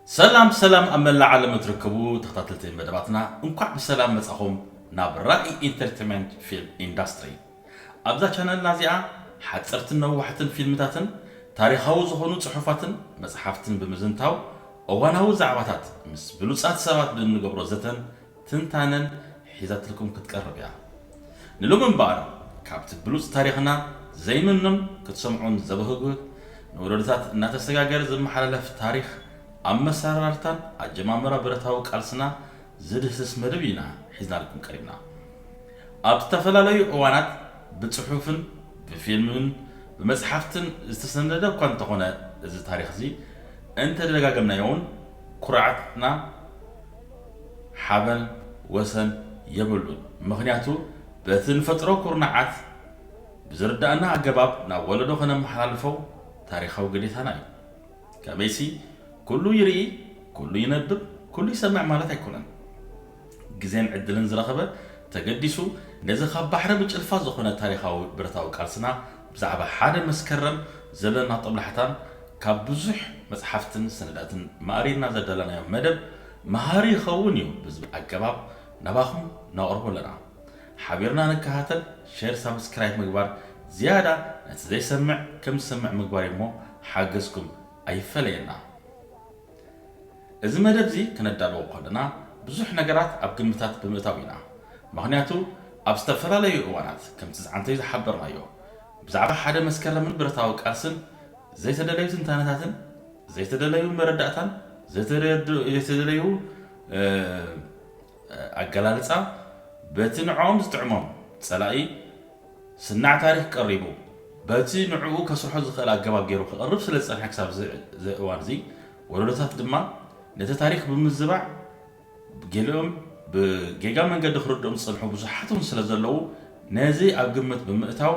ሰላም ሰላም፣ ኣብ መላእ ዓለም እትርከቡ ተኸታተልቲ መደባትና እንኳዕ ብሰላም መጻኹም ናብ ራኢ ኢንተርቴንመንት ፊልም ኢንዳስትሪ። ኣብዛ ቻነልና እዚኣ ሓጸርትን ነዋሕትን ፊልምታትን ታሪኻዊ ዝኾኑ ጽሑፋትን መጽሓፍትን ብምዝንታው እዋናዊ ዛዕባታት ምስ ብሉጻት ሰባት ብንገብሮ ዘተን ትንታነን ሒዛትልኩም ክትቀርብ እያ። ንሎሚ እምበኣር ካብቲ ብሉጽ ታሪኽና ዘይምኖን ክትሰምዑን ዘብህጉ ንወለዶታት እናተሰጋገረ ዝመሓላለፍ ታሪኽ ኣመሰራርታን ኣጀማምራ ብረታዊ ቃልስና ዝድህስስ መደብ ኢና ሒዝናልኩም ቀሪብና። ኣብ ዝተፈላለዩ እዋናት ብጽሑፍን ብፊልምን ብመጽሓፍትን ዝተሰነደ እኳ እንተኾነ እዚ ታሪኽ እዚ እንተደጋገምናዮ እውን ኩርዓትና ሓበን ወሰን የብሉን። ምኽንያቱ በቲ ንፈጥሮ ኩርናዓት ብዝርዳእና ኣገባብ ናብ ወለዶ ከነመሓላልፎ ታሪኻዊ ግዴታና እዩ። ከመይሲ ኩሉ ይርኢ፣ ኩሉ ይነብብ፣ ኩሉ ይሰምዕ ማለት ኣይኮነን። ግዜን ዕድልን ዝረኸበ ተገዲሱ ነዚ ካብ ባሕሪ ብጭልፋ ዝኾነ ታሪኻዊ ብረታዊ ቃልስና ብዛዕባ ሓደ መስከረም ዘለና ጦብላሕታን ካብ ብዙሕ መጽሓፍትን ሰነዳትን ማእሪርና ዘዳለናዮ መደብ መሃሪ ይኸውን እዩ ብዝብል ኣገባብ ናባኹም ነቕርቦ ኣለና። ሓቢርና ንከታተል፣ ሼር፣ ሳብስክራይብ ምግባር ዝያዳ ነቲ ዘይሰምዕ ከም ዝሰምዕ ምግባር እዩ እሞ ሓገዝኩም ኣይፈለየና። እዚ መደብ እዚ ክነዳልዎ ከለና ብዙሕ ነገራት ኣብ ግምታት ብምእታው ኢና። ምኽንያቱ ኣብ ዝተፈላለዩ እዋናት ከምቲ ዝዓንተዩ ዝሓበርናዮ ብዛዕባ ሓደ መስከረምን ብረታዊ ቃልስን ዘይተደለዩ ትንታነታትን ዘይተደለዩ መረዳእታን ዘይተደለዩ ኣገላልጻ በቲ ንዕኦም ዝጥዕሞም ጸላኢ ስናዕ ታሪኽ ቀሪቡ በቲ ንዕኡ ከስርሖ ዝኽእል ኣገባብ ገይሩ ክቐርብ ስለ ዝጸንሐ ክሳብ እዚ እዋን እዚ ወለዶታት ድማ ነቲ ታሪኽ ብምዝባዕ ገሊኦም ብጌጋ መንገዲ ክርድኦም ዝጸንሑ ብዙሓት እውን ስለ ዘለዉ ነዚ ኣብ ግምት ብምእታው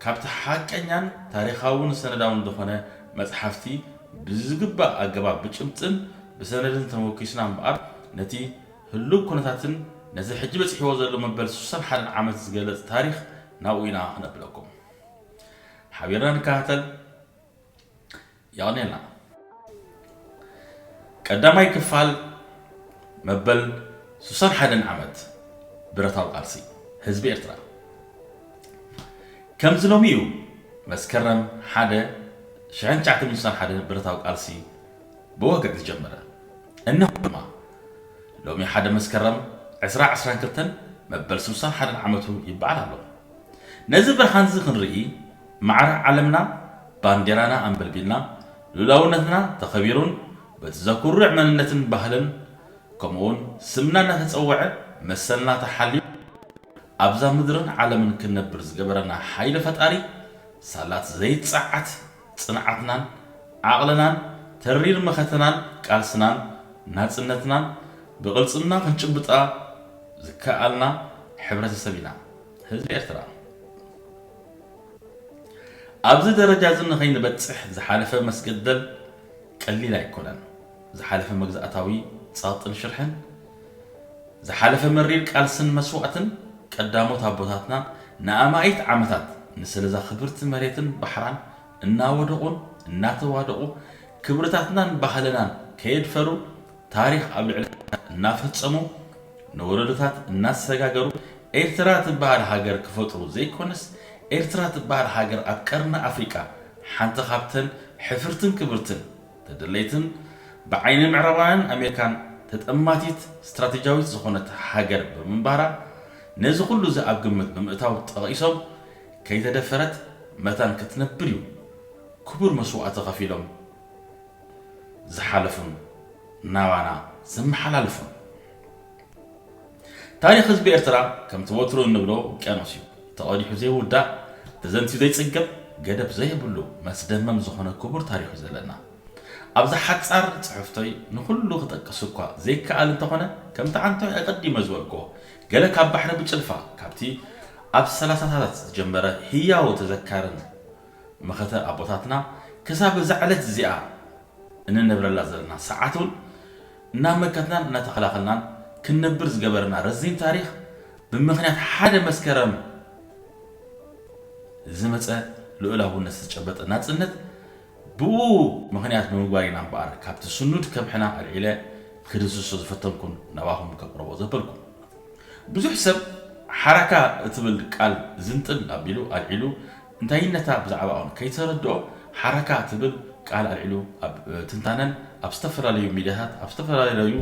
ካብቲ ሓቀኛን ታሪኻውን ሰነዳውን ዝኾነ መጽሓፍቲ ብዝግባእ ኣገባብ ብጭብጥን ብሰነድን ተመኪስና እምበኣር ነቲ ህሉው ኩነታትን ነዚ ሕጂ በጺሕዎ ዘሎ መበል ስሳን ሓደን ዓመት ዝገልጽ ታሪኽ ናብኡ ኢና ክነብለኩም። ሓቢርና ንከታተል። የቐንየልና። ቀዳማይ ክፋል መበል ስሳን ሓደን ዓመት ብረታዊ ቃልሲ ህዝቢ ኤርትራ። ከምዚ ሎሚ እዩ መስከረም ሓደ ሽሕን ትሽዓተ ሚእትን ስሳን ሓደን ብረታዊ ቃልሲ ብወግዒ ዝጀመረ። እነሆ ድማ ሎሚ ሓደ መስከረም ዕስራ ዕስራን ክልተን መበል ስሳን ሓደን ዓመቱ ይበዓል ኣሎ። ነዚ ብርሃን እዚ ክንርኢ ማዕረ ዓለምና ባንዴራና ኣንበልቢልና ልኡላውነትና ተኸቢሩን በቲ ዘኩርዕ መንነትን ባህልን ከምኡውን ስምና እናተጸውዐ መሰልና ተሓልዩ ኣብዛ ምድርን ዓለምን ክንነብር ዝገበረና ሓይሊ ፈጣሪ ሳላት ዘይጸዓት ጽንዓትናን ዓቕልናን ተሪር መኸተናን ቃልስናን ናጽነትናን ብቕልጽምና ክንጭብጣ ዝከኣልና ሕብረተሰብ ኢና ህዝቢ ኤርትራ። ኣብዚ ደረጃ እዚ ንኸይንበጽሕ ዝሓለፈ መስገደል ቀሊል ኣይኮነን። ዝሓለፈ መግዛእታዊ ጸቕጥን ሽርሕን፣ ዝሓለፈ መሪር ቃልስን መስዋእትን ቀዳሞት ኣቦታትና ንኣማኢት ዓመታት ንስለዛ ክብርቲ መሬትን ባሕራን እናወደቑን እናተዋደቑ ክብርታትናን ባህልናን ከየድፈሩ ታሪኽ ኣብ ልዕሊ እናፈጸሙ ንወለዶታት እናሰጋገሩ ኤርትራ ትበሃል ሃገር ክፈጥሩ ዘይኮነስ ኤርትራ ትበሃል ሃገር ኣብ ቀርኒ ኣፍሪቃ ሓንቲ ካብተን ሕፍርትን ክብርትን ተደለይትን ብዓይኒ ምዕራባውያን ኣሜሪካን ተጠማቲት ስትራቴጂያዊት ዝኾነት ሃገር ብምንባራ ነዚ ኩሉ እዚ ኣብ ግምት ብምእታው ጠቒሶም ከይተደፈረት መታን ክትነብር እዩ ክቡር መስዋእቲ ከፊሎም ዝሓለፉን ናባና ዘመሓላልፉን። ታሪኽ ህዝቢ ኤርትራ ከምቲ ወትሩ እንብሎ ውቅያኖስ እዩ። ተቐዲሑ ዘይውዳእ፣ ተዘንትዩ ዘይጽገብ፣ ገደብ ዘይብሉ መስደመም ዝኾነ ክቡር ታሪኽ እዩ ዘለና። ኣብዛ ሓጻር ጽሑፍተይ ንኹሉ ክጠቅስ እኳ ዘይከኣል እንተኾነ ከምቲ ዓንተወይ ኣቐዲመ ዝበልክዎ ገለ ካብ ባሕሪ ብጭልፋ ካብቲ ኣብ ሰላሳታት ዝጀመረ ህያው ተዘካርን መኸተ ኣቦታትና ክሳብ እዛ ዕለት እዚኣ እንነብረላ ዘለና ሰዓት እውን እናመከትናን እናተኸላኸልናን ክንነብር ዝገበረና ረዚን ታሪኽ ብምኽንያት ሓደ መስከረም ዝመፀ ልኡላውነት ዝተጨበጠ ናፅነት ብኡ ምኽንያት ብምግባር ኢና እምበኣር ካብቲ ስኑድ ከብሕና ኣልዒለ ክድስሶ ዝፈተንኩን ናባኹም ከቕርቦ ዘበልኩ። ብዙሕ ሰብ ሓረካ እትብል ቃል ዝንጥል ኣቢሉ ኣልዒሉ እንታይነታ ብዛዕባኦን ከይተረድኦ ሓረካ እትብል ቃል ኣልዒሉ ኣብ ትንታነን ኣብ ዝተፈላለዩ ሚድያታት ኣብ ዝተፈላለዩ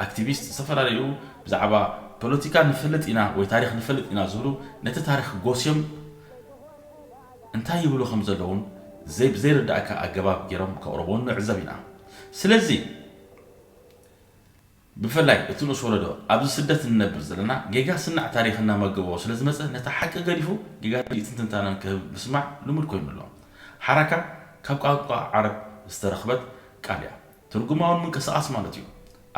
ኣክቲቪስት ዝተፈላለዩ ብዛዕባ ፖለቲካ ንፈልጥ ኢና ወይ ታሪክ ንፈልጥ ኢና ዝብሉ ነቲ ታሪክ ጎስዮም እንታይ ይብሉ ከም ዘለውን ዘይ ብዘይርዳእካ ኣገባብ ገይሮም ከቕርቦን ንዕዘብ ኢና። ስለዚ ብፍላይ እቲ ንኡስ ወለዶ ኣብዚ ስደት እንነብር ዘለና ጌጋ ስናዕ ታሪክ እናመገቦ ስለ ዝመፀ ነቲ ሓቂ ገዲፉ ጌጋ ርኢትን ትንታነን ክህብ ምስማዕ ልሙድ ኮይኑ ኣሎ። ሓረካ ካብ ቋንቋ ዓረብ ዝተረኽበት ቃል እያ። ትርጉማ እውን ምንቅስቃስ ማለት እዩ።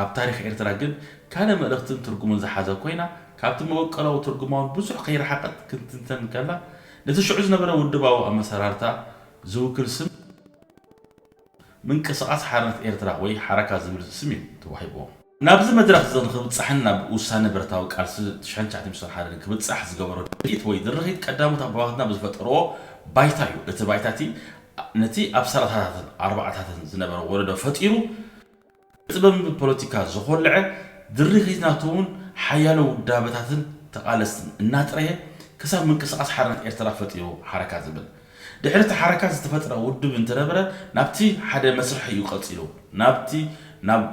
ኣብ ታሪኽ ኤርትራ ግን ካልእ መልእኽትን ትርጉምን ዝሓዘ ኮይና ካብቲ መበቆላዊ ትርጉማ እውን ብዙሕ ከይረሓቐት ክትንተን ከላ ነቲ ሽዑ ዝነበረ ውድባዊ ኣመሰራርታ ዝውክል ስም ምንቅስቃስ ሓርነት ኤርትራ ወይ ሓረካ ዝብል ስም እዩ ተዋሂብዎ። ናብዚ መድረኽ እዚ ንክብጻሕን ናብ ውሳነ ብረታዊ ቃልሲ ትሽዓን ትሽዓተ ሚእትን ሓደን ክብጻሕ ዝገበሮ ድርኢት ወይ ድርኺት ቀዳሞት ኣቦታትና ብዝፈጠርዎ ባይታ እዩ። እቲ ባይታ እቲ ነቲ ኣብ ሰላሳታትን ኣርባዓታትን ዝነበረ ወለዶ ፈጢሩ ብጥበብን ብፖለቲካ ዝኾልዐ ድርኺት ናቱ እውን ሓያሎ ውዳበታትን ተቓለስትን እናጥረየ ክሳብ ምንቅስቃስ ሓርነት ኤርትራ ፈጢሩ ሓረካ ዝብል ድሕሪ እቲ ሓረካ ዝተፈጥረ ውድብ እንተነበረ ናብቲ ሓደ መስርሕ እዩ ቀፂሉ ናብቲ ናብ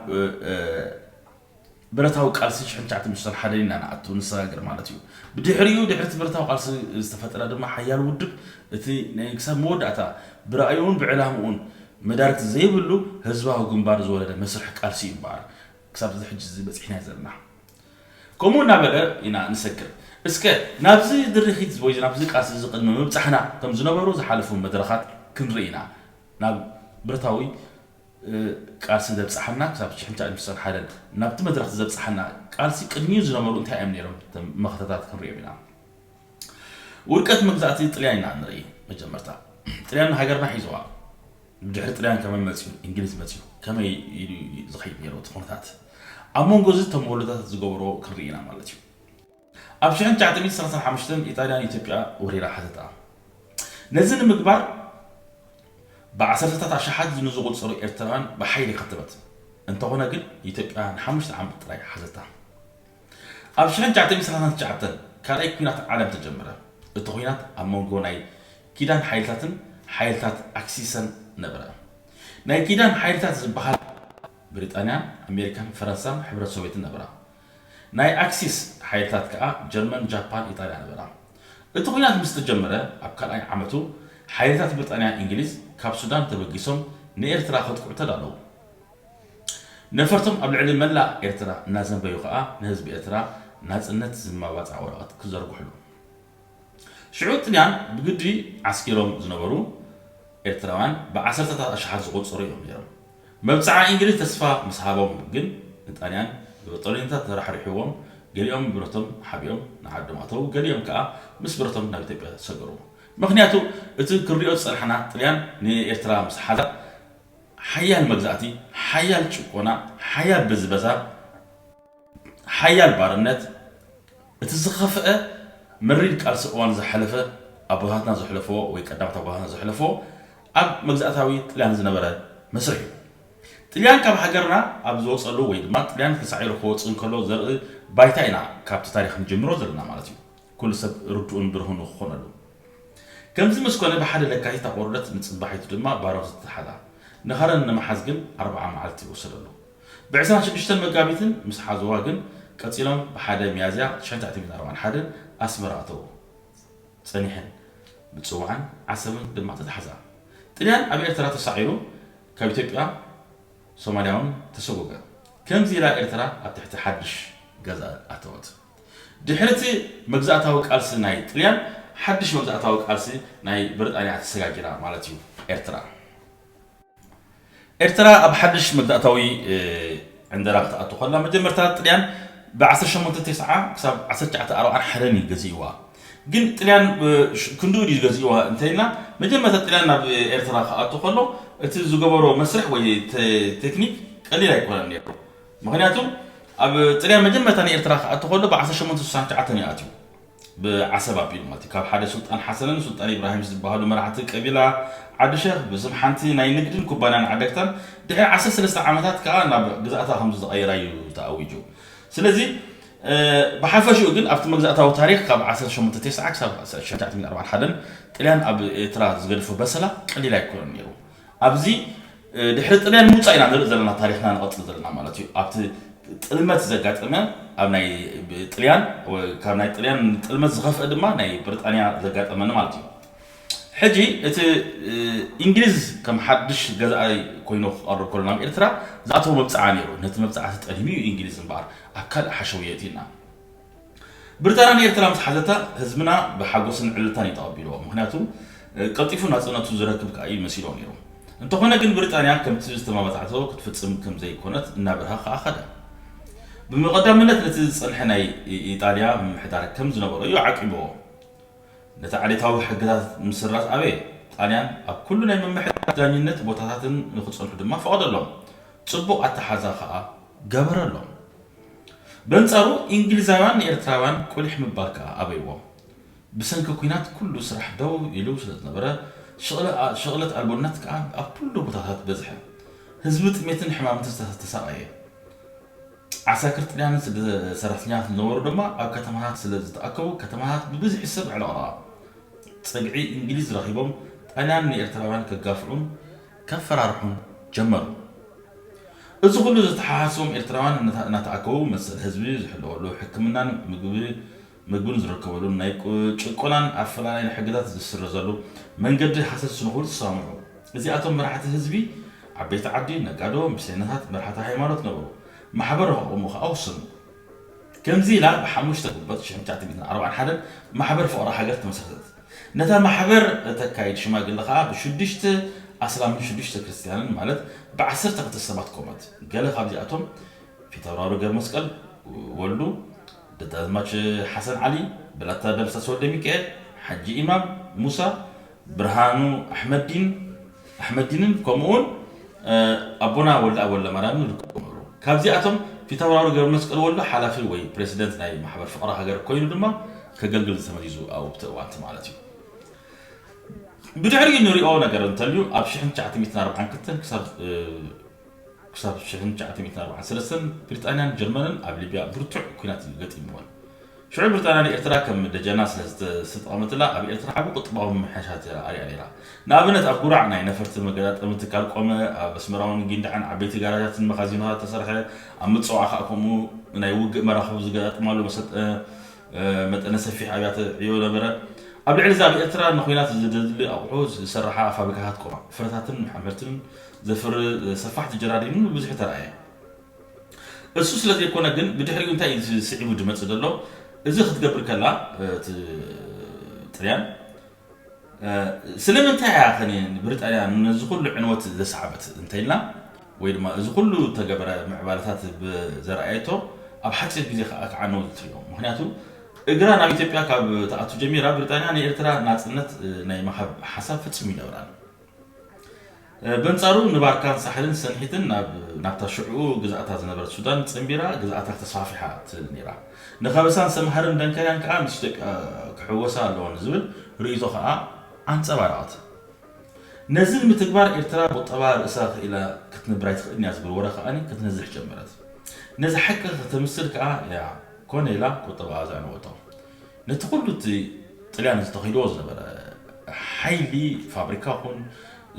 ብረታዊ ቃልሲ ሽሕን ትሽዓተ ሚእትን ሓደን ኢና ንኣቱ ንሰጋገር ማለት እዩ። ብድሕሪኡ ድሕሪ እቲ ብረታዊ ቃልሲ ዝተፈጠረ ድማ ሓያል ውድብ እቲ ናይ ክሳብ መወዳእታ ብረኣዩን ብዕላምኡን መዳርግቲ ዘይብሉ ህዝባዊ ግንባር ዝወለደ መስርሕ ቃልሲ እዩ እምበኣር ክሳብ እዚ ሕጂ እዚ በፂሕና ዘለና። ከምኡ እናበለ ኢና ንሰግር። እስከ ናብዚ ድርኺት ወይ ናብዚ ቃልሲ እዚ ቅድሚ ምብፃሕና ከም ዝነበሩ ዝሓለፉ መድረኻት ክንርኢ ኢና። ናብ ብረታዊ ቃልሲ ዘብፅሓና ክሳብ ሽሕን ትሽዓተ ሚእትን ሓደን ናብቲ መድረኽ ዘብፅሓና ቃልሲ ቅድሚኡ ዝነበሩ እንታይ እዮም ነይሮም መኸተታት ክንሪኦም ኢና። ውድቀት መግዛእቲ ጥልያን ኢና ንርኢ። መጀመርታ ጥልያን ሃገርና ሒዝዋ። ብድሕሪ ጥልያን ከመይ መፅዩ እንግሊዝ መፅዩ ከመይ ኢሉ ዝኸይድ ነይሩ እቲ ኩነታት ኣብ መንጎ እዚ እቶም ወለዶታት ዝገበሮ ክንርኢ ኢና ማለት እዩ። ኣብ ሽሕን ትሽዓተ ሚእትን ሰላሳን ሓሙሽተን ኢጣልያ ንኢትዮጵያ ወሪራ ሓዘታ። ነዚ ንምግባር ብዓሰርተታት ኣሽሓት ንዝቑጸሩ ኤርትራውያን ብሓይሊ ከተበት። እንተኾነ ግን ኢትዮጵያ ንሓሙሽተ ዓመት ጥራይ ሓዘታ። ኣብ ሽሕን ትሽዓተ ሚእትን ሰላሳን ትሽዓተን ካልኣይ ኲናት ዓለም ተጀመረ። እቲ ኲናት ኣብ መንጎ ናይ ኪዳን ሓይልታትን ሓይልታት ኣክሲሰን ነበረ። ናይ ኪዳን ሓይልታት ዝበሃል ብሪጣንያን ኣሜሪካን ፈረንሳን ሕብረት ሶቬትን ነበራ። ናይ ኣክሲስ ሓይልታት ከኣ ጀርመን፣ ጃፓን፣ ኢጣልያ ነበራ። እቲ ኲናት ምስ ተጀመረ ኣብ ካልኣይ ዓመቱ ሓይልታት ብሪጣንያ እንግሊዝ ካብ ሱዳን ተበጊሶም ንኤርትራ ከጥቅዑ ተዳለዉ። ነፈርቶም ኣብ ልዕሊ መላእ ኤርትራ እናዘንበዩ ከኣ ንህዝቢ ኤርትራ ናጽነት ዝመባጽዓ ወረቐት ክዘርግሕሉ። ሽዑ ጥልያን ብግዲ ዓስኪሮም ዝነበሩ ኤርትራውያን ብዓሰርተታት ኣሽሓት ዝቑጸሩ እዮም ነይሮም። መብጽዓ እንግሊዝ ተስፋ ምስ ሃቦም ግን ንጣልያን ብበጦሊኒታት ተራሕሪሕዎም ገሊኦም ብረቶም ሓቢኦም ንዓዶም ኣተዉ፣ ገሊኦም ከኣ ምስ ብረቶም ናብ ኢትዮጵያ ሰገሩ። ምኽንያቱ እቲ ክንሪኦ ዝጸናሕና ጥልያን ንኤርትራ ምስ ሓዛ ሓያል መግዛእቲ፣ ሓያል ጭቆና፣ ሓያል ብዝበዛ፣ ሓያል ባርነት፣ እቲ ዝኸፍአ መሪር ቃልሲ እዋን ዝሓለፈ ኣቦታትና ዘሕለፍዎ ወይ ቀዳሞት ኣቦታትና ዘሕለፍዎ ኣብ መግዛእታዊ ጥልያን ዝነበረ መስርሕ እዩ። ጥልያን ካብ ሃገርና ኣብ ዝወፀሉ ወይ ድማ ጥልያን ተሳዒሩ ክወፅእ እንከሎ ዘርኢ ባይታ ኢና ካብቲ ታሪኽ ንጅምሮ ዘለና ማለት እዩ። ኩሉ ሰብ ርዱእን ብርሁን ክኾነሉ። ከምዚ ምስ ኮነ ብሓደ ለካቲት ኣቑርደት ንፅባሒቱ ድማ ባሮት ተተሓዛ። ንኸረን ንምሓዝ ግን ኣርብዓ መዓልቲ ወሰደሉ። ብ ዕስራን ሽዱሽተን መጋቢትን ምስ ሓዝዋ ግን ቀጺሎም ብሓደ ሚያዝያ ትሽዓተ ሚእትን ኣርባዓን ሓደን ኣስመራ ኣተዉ። ጸኒሐን ብጽዋዕን ዓሰብን ድማ ተታሕዛ። ጥልያን ኣብ ኤርትራ ተሳዒሩ ካብ ኢትዮጵያ ሶማልያ እውን ተሰጎገ። ከምዚ ኢላ ኤርትራ ኣብ ትሕቲ ሓድሽ ገዛ ኣተወት። ድሕሪ እቲ መግዛእታዊ ቃልሲ ናይ ጥልያን ሓድሽ መግዛእታዊ ቃልሲ ናይ ብሪጣንያ ተሰጋጊራ ማለት እዩ ኤርትራ። ኤርትራ ኣብ ሓድሽ መግዛእታዊ ዕንደራ ክትኣቱ ከላ መጀመርታ ጥልያን ብ ዓሰርተ ሸሞንተ ተስዓ ክሳብ ዓሰርተ ትሽዓተ ኣርብዓን ሓደን እዩ ገዚእዋ። ግን ጥልያን ክንድኡ ድዩ ገዚእዋ እንተኢልና መጀመርታ ጥልያን ናብ ኤርትራ ክኣቱ ከሎ እቲ ዝገበሮ መስርሕ ወይ ቴክኒክ ቀሊል ኣይኮነን ነይሩ። ምክንያቱ ኣብ ጥልያን መጀመርታ ንኤርትራ ክኣቱ ከሎ ብ ዓሰርተ ሸሞንተ ስሳን ትሽዓተን እዩ ኣትዩ። ብዓሰብ ኣቢሉ ማለት እዩ። ካብ ሓደ ሱልጣን ሓሰንን ሱልጣን ኢብራሂም ዝበሃሉ መራሕቲ ቀቢላ ዓዲ ሸኽ ብስም ሓንቲ ናይ ንግድን ኩባንያን ዓደግታን ድሕሪ ዓሰርተ ሰለስተ ዓመታት ከኣ ናብ ግዛእታ ከም ዝተቐየራ እዩ ተኣዊጁ። ስለዚ ብሓፈሽኡ ግን ኣብቲ መግዛእታዊ ታሪኽ ካብ ዓሰርተ ሸሞንተ ተስዓ ክሳብ ሸሞንተ ሚእቲ ኣርባዓን ሓደን ጥልያን ኣብ ኤርትራ ዝገደፎ በሰላ ቀሊል ኣይኮነን ነይሩ። ኣብዚ ድሕሪ ጥልያን ምውፃእ ኢና ንርኢ ዘለና፣ ታሪኽና ንቐፅል ዘለና ማለት እዩ። ኣብቲ ጥልመት ዘጋጠመ ኣብ ናይ ጥልያን ካብ ናይ ጥልያን ጥልመት ዝኸፍአ ድማ ናይ ብሪጣንያ ዘጋጠመኒ ማለት እዩ። ሕጂ እቲ እንግሊዝ ከም ሓድሽ ገዛኣይ ኮይኑ ክቐርብ ከሎ ናብ ኤርትራ ዝኣተወ መብፅዓ ነይሩ። ነቲ መብፅዓ ተጠሊሙ እዩ እንግሊዝ እምበኣር ኣብ ካልእ ሓሸውየ እቲና። ብሪጣንያ ንኤርትራ ምስ ሓዘታ ህዝብና ብሓጎስን ዕልልታን እዩ ተቐቢልዎ። ምክንያቱ ቀልጢፉ ናፅነቱ ዝረክብ ከኣ እዩ መሲልዎ ነይሩ። እንተኾነ ግን ብሪጣንያ ከምቲ ዝተማባታዕቶ ክትፍፅም ከም ዘይኮነት እናበርሃ ከኣ ኸደ። ብመቐዳምነት ነቲ ዝጸንሐ ናይ ኢጣልያ ምምሕዳር ከም ዝነበሮ እዩ ዓቂብዎ። ነቲ ዓሌታዊ ሕግታት ምስራዝ ኣበየ። ጣልያን ኣብ ኩሉ ናይ ምምሕዳር ዳኝነት ቦታታትን ንኽጸንሑ ድማ ፈቐደሎም። ጽቡቕ ኣተሓዛ ከኣ ገበረሎም። በንጻሩ እንግሊዛውያን ንኤርትራውያን ቁሊሕ ምባል ከኣ ኣበይዎም። ብሰንኪ ኲናት ኩሉ ስራሕ ደው ኢሉ ስለ ዝነበረ ሽቕለት ኣልቦነት ከኣ ኣብ ኩሉ ቦታታት በዝሐ። ህዝቢ ጥሜትን ሕማምን ተሳቐየ። ዓሳክር ጥልያንን ስደ ሰራሕተኛታት ዝነበሩ ድማ ኣብ ከተማታት ስለ ዝተኣከቡ ከተማታት ብብዝሒ ሰብ ኣዕለቕለቓ። ጸግዒ እንግሊዝ ረኺቦም ጣልያን ንኤርትራውያን ከጋፍዑን ከፈራርሑን ጀመሩ። እዚ ኩሉ ዝተሓሓስዎም ኤርትራውያን እናተኣከቡ መሰል ህዝቢ ዝሕለወሉ፣ ሕክምናን ምግቢ ምግብን ዝርከበሉን ናይ ጭቆናን ኣፈላላይን ሕግታት ዝስረዘሉ መንገዲ ሃሰስ ንኽብሉ ተሰማምዑ። እዚኣቶም መራሕቲ ህዝቢ፣ ዓበይቲ ዓዲ፣ ነጋዶ፣ ምስሌነታት፣ መራሕቲ ሃይማኖት ነበሩ። ማሕበር ክኣቕሙ ኸኣ ወሰኑ። ከምዚ ኢላ ብሓሙሽተ ግንቦት ሽሕን ትሽዓተ ሚእትን ኣርባዓን ሓደን ማሕበር ፍቕሪ ሃገር ተመስረተት። ነታ ማሕበር እተካይድ ሽማግለ ኸኣ ብሽዱሽተ ኣስላምን ሽዱሽተ ክርስትያንን ማለት ብዓሰርተ ክልተ ሰባት ቆመት። ገለ ካብዚኣቶም ፊታውራሪ ገብረመስቀል ወልዱ፣ ደጃዝማች ሓሰን ዓሊ፣ ብላታ ደምሳስ ወልደሚካኤል፣ ሓጂ ኢማም ሙሳ፣ ብርሃኑ ኣሕመዲን ኣሕመዲንን ከምኡውን ኣቦና ወልደኣብ ወልደማርያምን ይርከቡ ነበሩ። ካብዚኣቶም ፊታውራሪ ገብረመስቀል ወልዱ ሓላፊ ወይ ፕሬዚደንት ናይ ማሕበር ፍቕሪ ሃገር ኮይኑ ድማ ከገልግል ተመዚዙ ኣብቲ እዋንቲ ማለት እዩ። ብድሕሪኡ ንሪኦ ነገር እንተልዩ ኣብ ሽሕን ትሽዓተ ሚእትን ኣርባዓን ክልተን ክሳብ ክሳብ ሽሕን ትሽዓተ ሚእትን ኣርባዓን ሰለስተን ብሪጣንያን ጀርመንን ኣብ ሊብያ ብርቱዕ ኲናት እዩ ገጢምወን። ሽዑ ብሪጣንያ ንኤርትራ ከም ደጀና ስለ ዝተጠቐመትላ ኣብ ኤርትራ ዓቢ ቁጠባዊ ምምሕያሻት ኣርእያ ነይራ። ንኣብነት ኣብ ጉራዕ ናይ ነፈርቲ መገጣጠሚ ትካል ቆመ፣ ኣብ ኣስመራውን ጊንዳዕን ዓበይቲ ጋራጃትን መኻዚኖታት ተሰርሐ፣ ኣብ ምጽዋዕ ከኣ ከምኡ ናይ ውግእ መራኽቡ ዝገጣጥማሉ መሰልጠ መጠነ ሰፊሕ ኣብያተ ዕዮ ነበረ። ኣብ ልዕሊ እዚ ኣብ ኤርትራ ንኹናት ዘድሊ ኣቑሑ ዝሰርሓ ፋብሪካታት ቆማ፣ ፍረታትን ኣሕምልትን ዘፍሪ ሰፋሕቲ ጀራዲንን ብብዝሒ ተራእየ። እሱ ስለ ዘይኮነ ግን ብድሕሪኡ እንታይ እዩ ስዒቡ ዝመጽእ ዘሎ? እዚ ክትገብር ከላ እቲ ጥልያን ስለምንታይ እያ ኸኒ ብሪጣንያ ነዚ ኩሉ ዕንወት ዘስዓበት እንተኢልና ወይ ድማ እዚ ኩሉ ተገበረ ምዕባለታት ዘርኣየቶ ኣብ ሓፂር ግዜ ከዓ ክዓነው ትሪኦ። ምክንያቱ እግራ ናብ ኢትዮጵያ ካብ ትኣቱ ጀሚራ ብሪጣንያ ንኤርትራ ናፅነት ናይ ምሃብ ሓሳብ ፈፂሙ ይነበራን። በንፃሩ ንባርካን ሳሕልን ሰንሒትን ናብታ ሽዑ ግዛእታ ዝነበረት ሱዳን ፀንቢራ ግዛእታ ተስፋፊሓ ትብል ነይራ። ንኸበሳን ሰምሃርን ደንከልያን ከዓ ምስ ኢትዮጵያ ክሕወሳ ኣለዎ ንዝብል ርእይቶ ከዓ ኣንፀባረቐት። ነዚ ንምትግባር ኤርትራ ቁጠባ ርእሳ ክኢላ ክትነብር ኣይትኽእልን እያ ዝብል ወረ ከኣ ክትነዝሕ ጀመረት። ነዚ ሓቂ ከተምስል ከኣ እያ ኮነ ኢላ ቁጠባኣ ዘዕነወቶ። ነቲ ኩሉ እቲ ጥልያን ዝተኺልዎ ዝነበረ ሓይሊ ፋብሪካ ኹን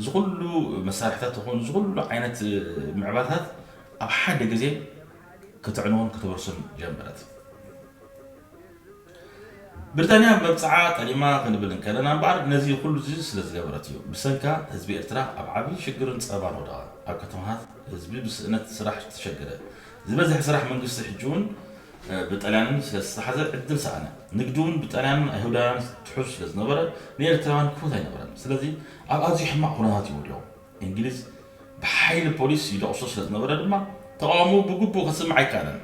እዚ ኩሉ መሳርሕታት ኹን እዚ ኩሉ ዓይነት ምዕባለታት ኣብ ሓደ ግዜ ከተዕንዎን ከተበርሶን ጀመረት። ብሪጣንያ መብፅዓ ጠሊማ ክንብል እንከለና እምበኣር ነዚ ኩሉ እዚ ስለ ዝገበረት እዩ። ብሰንካ ህዝቢ ኤርትራ ኣብ ዓብዪ ሽግርን ፀበባን ወደቐ። ኣብ ከተማታት ህዝቢ ብስእነት ስራሕ ተሸገረ። ዝበዝሐ ስራሕ መንግስቲ ሕጂ እውን ብጠልያንን ስለ ዝተሓዘ ዕድል ሰኣነ። ንግዲ እውን ብጠልያንን ኣይሁዳውያን ትሑዝ ስለ ዝነበረ ንኤርትራውያን ክፉት ኣይነበረን። ስለዚ ኣብ ኣዝዩ ሕማቕ ኩነታት እዩ ወዲቑ። እንግሊዝ ብሓይሊ ፖሊስ ይደቕሶ ስለ ዝነበረ ድማ ተቓውሞ ብግቡእ ክስማዕ ኣይከኣለን።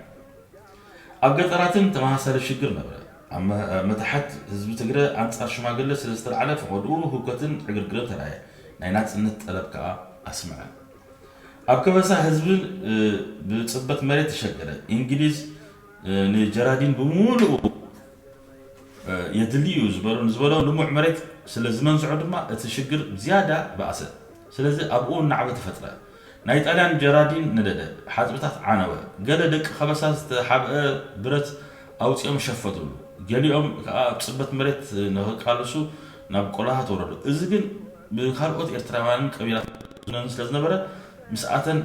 ኣብ ገጠራትን ተመሳሳሊ ሽግር ነበረ። ኣብ መ- መታሕት ህዝቢ ትግረ ኣንጻር ሽማግለ ስለ ዝተላዕለ ፈቐድኡ ህውከትን ዕግርግርን ተራእየ። ናይ ናጽነት ጠለብ ከኣ ኣስምዐ። ኣብ ከበሳ ህዝቢ ብጽበት መሬት ተሸገረ። እንግሊዝ ንጀራዲን ብምሉኡ የድሊ እዩ ዝበሎ ዝበሎ ልሙዕ መሬት ስለ ዝመንዝዖ ድማ እቲ ሽግር ብዝያዳ በኣሰ። ስለዚ ኣብኡ እናዕበ ተፈጥረ። ናይ ጣልያን ጀራዲን ነደደ፣ ሓጽብታት ዓነወ። ገለ ደቂ ከበሳ ዝተሓብአ ብረት ኣውጺኦም ሸፈቱሉ። ገሊኦም ከኣ ኣብ ጽበት መሬት ንኽቃለሱ ናብ ቆላታት ወረዱ። እዚ ግን ብካልኦት ኤርትራውያንን ቀቢላትን ዝነን ስለ ዝነበረ ምስኣተን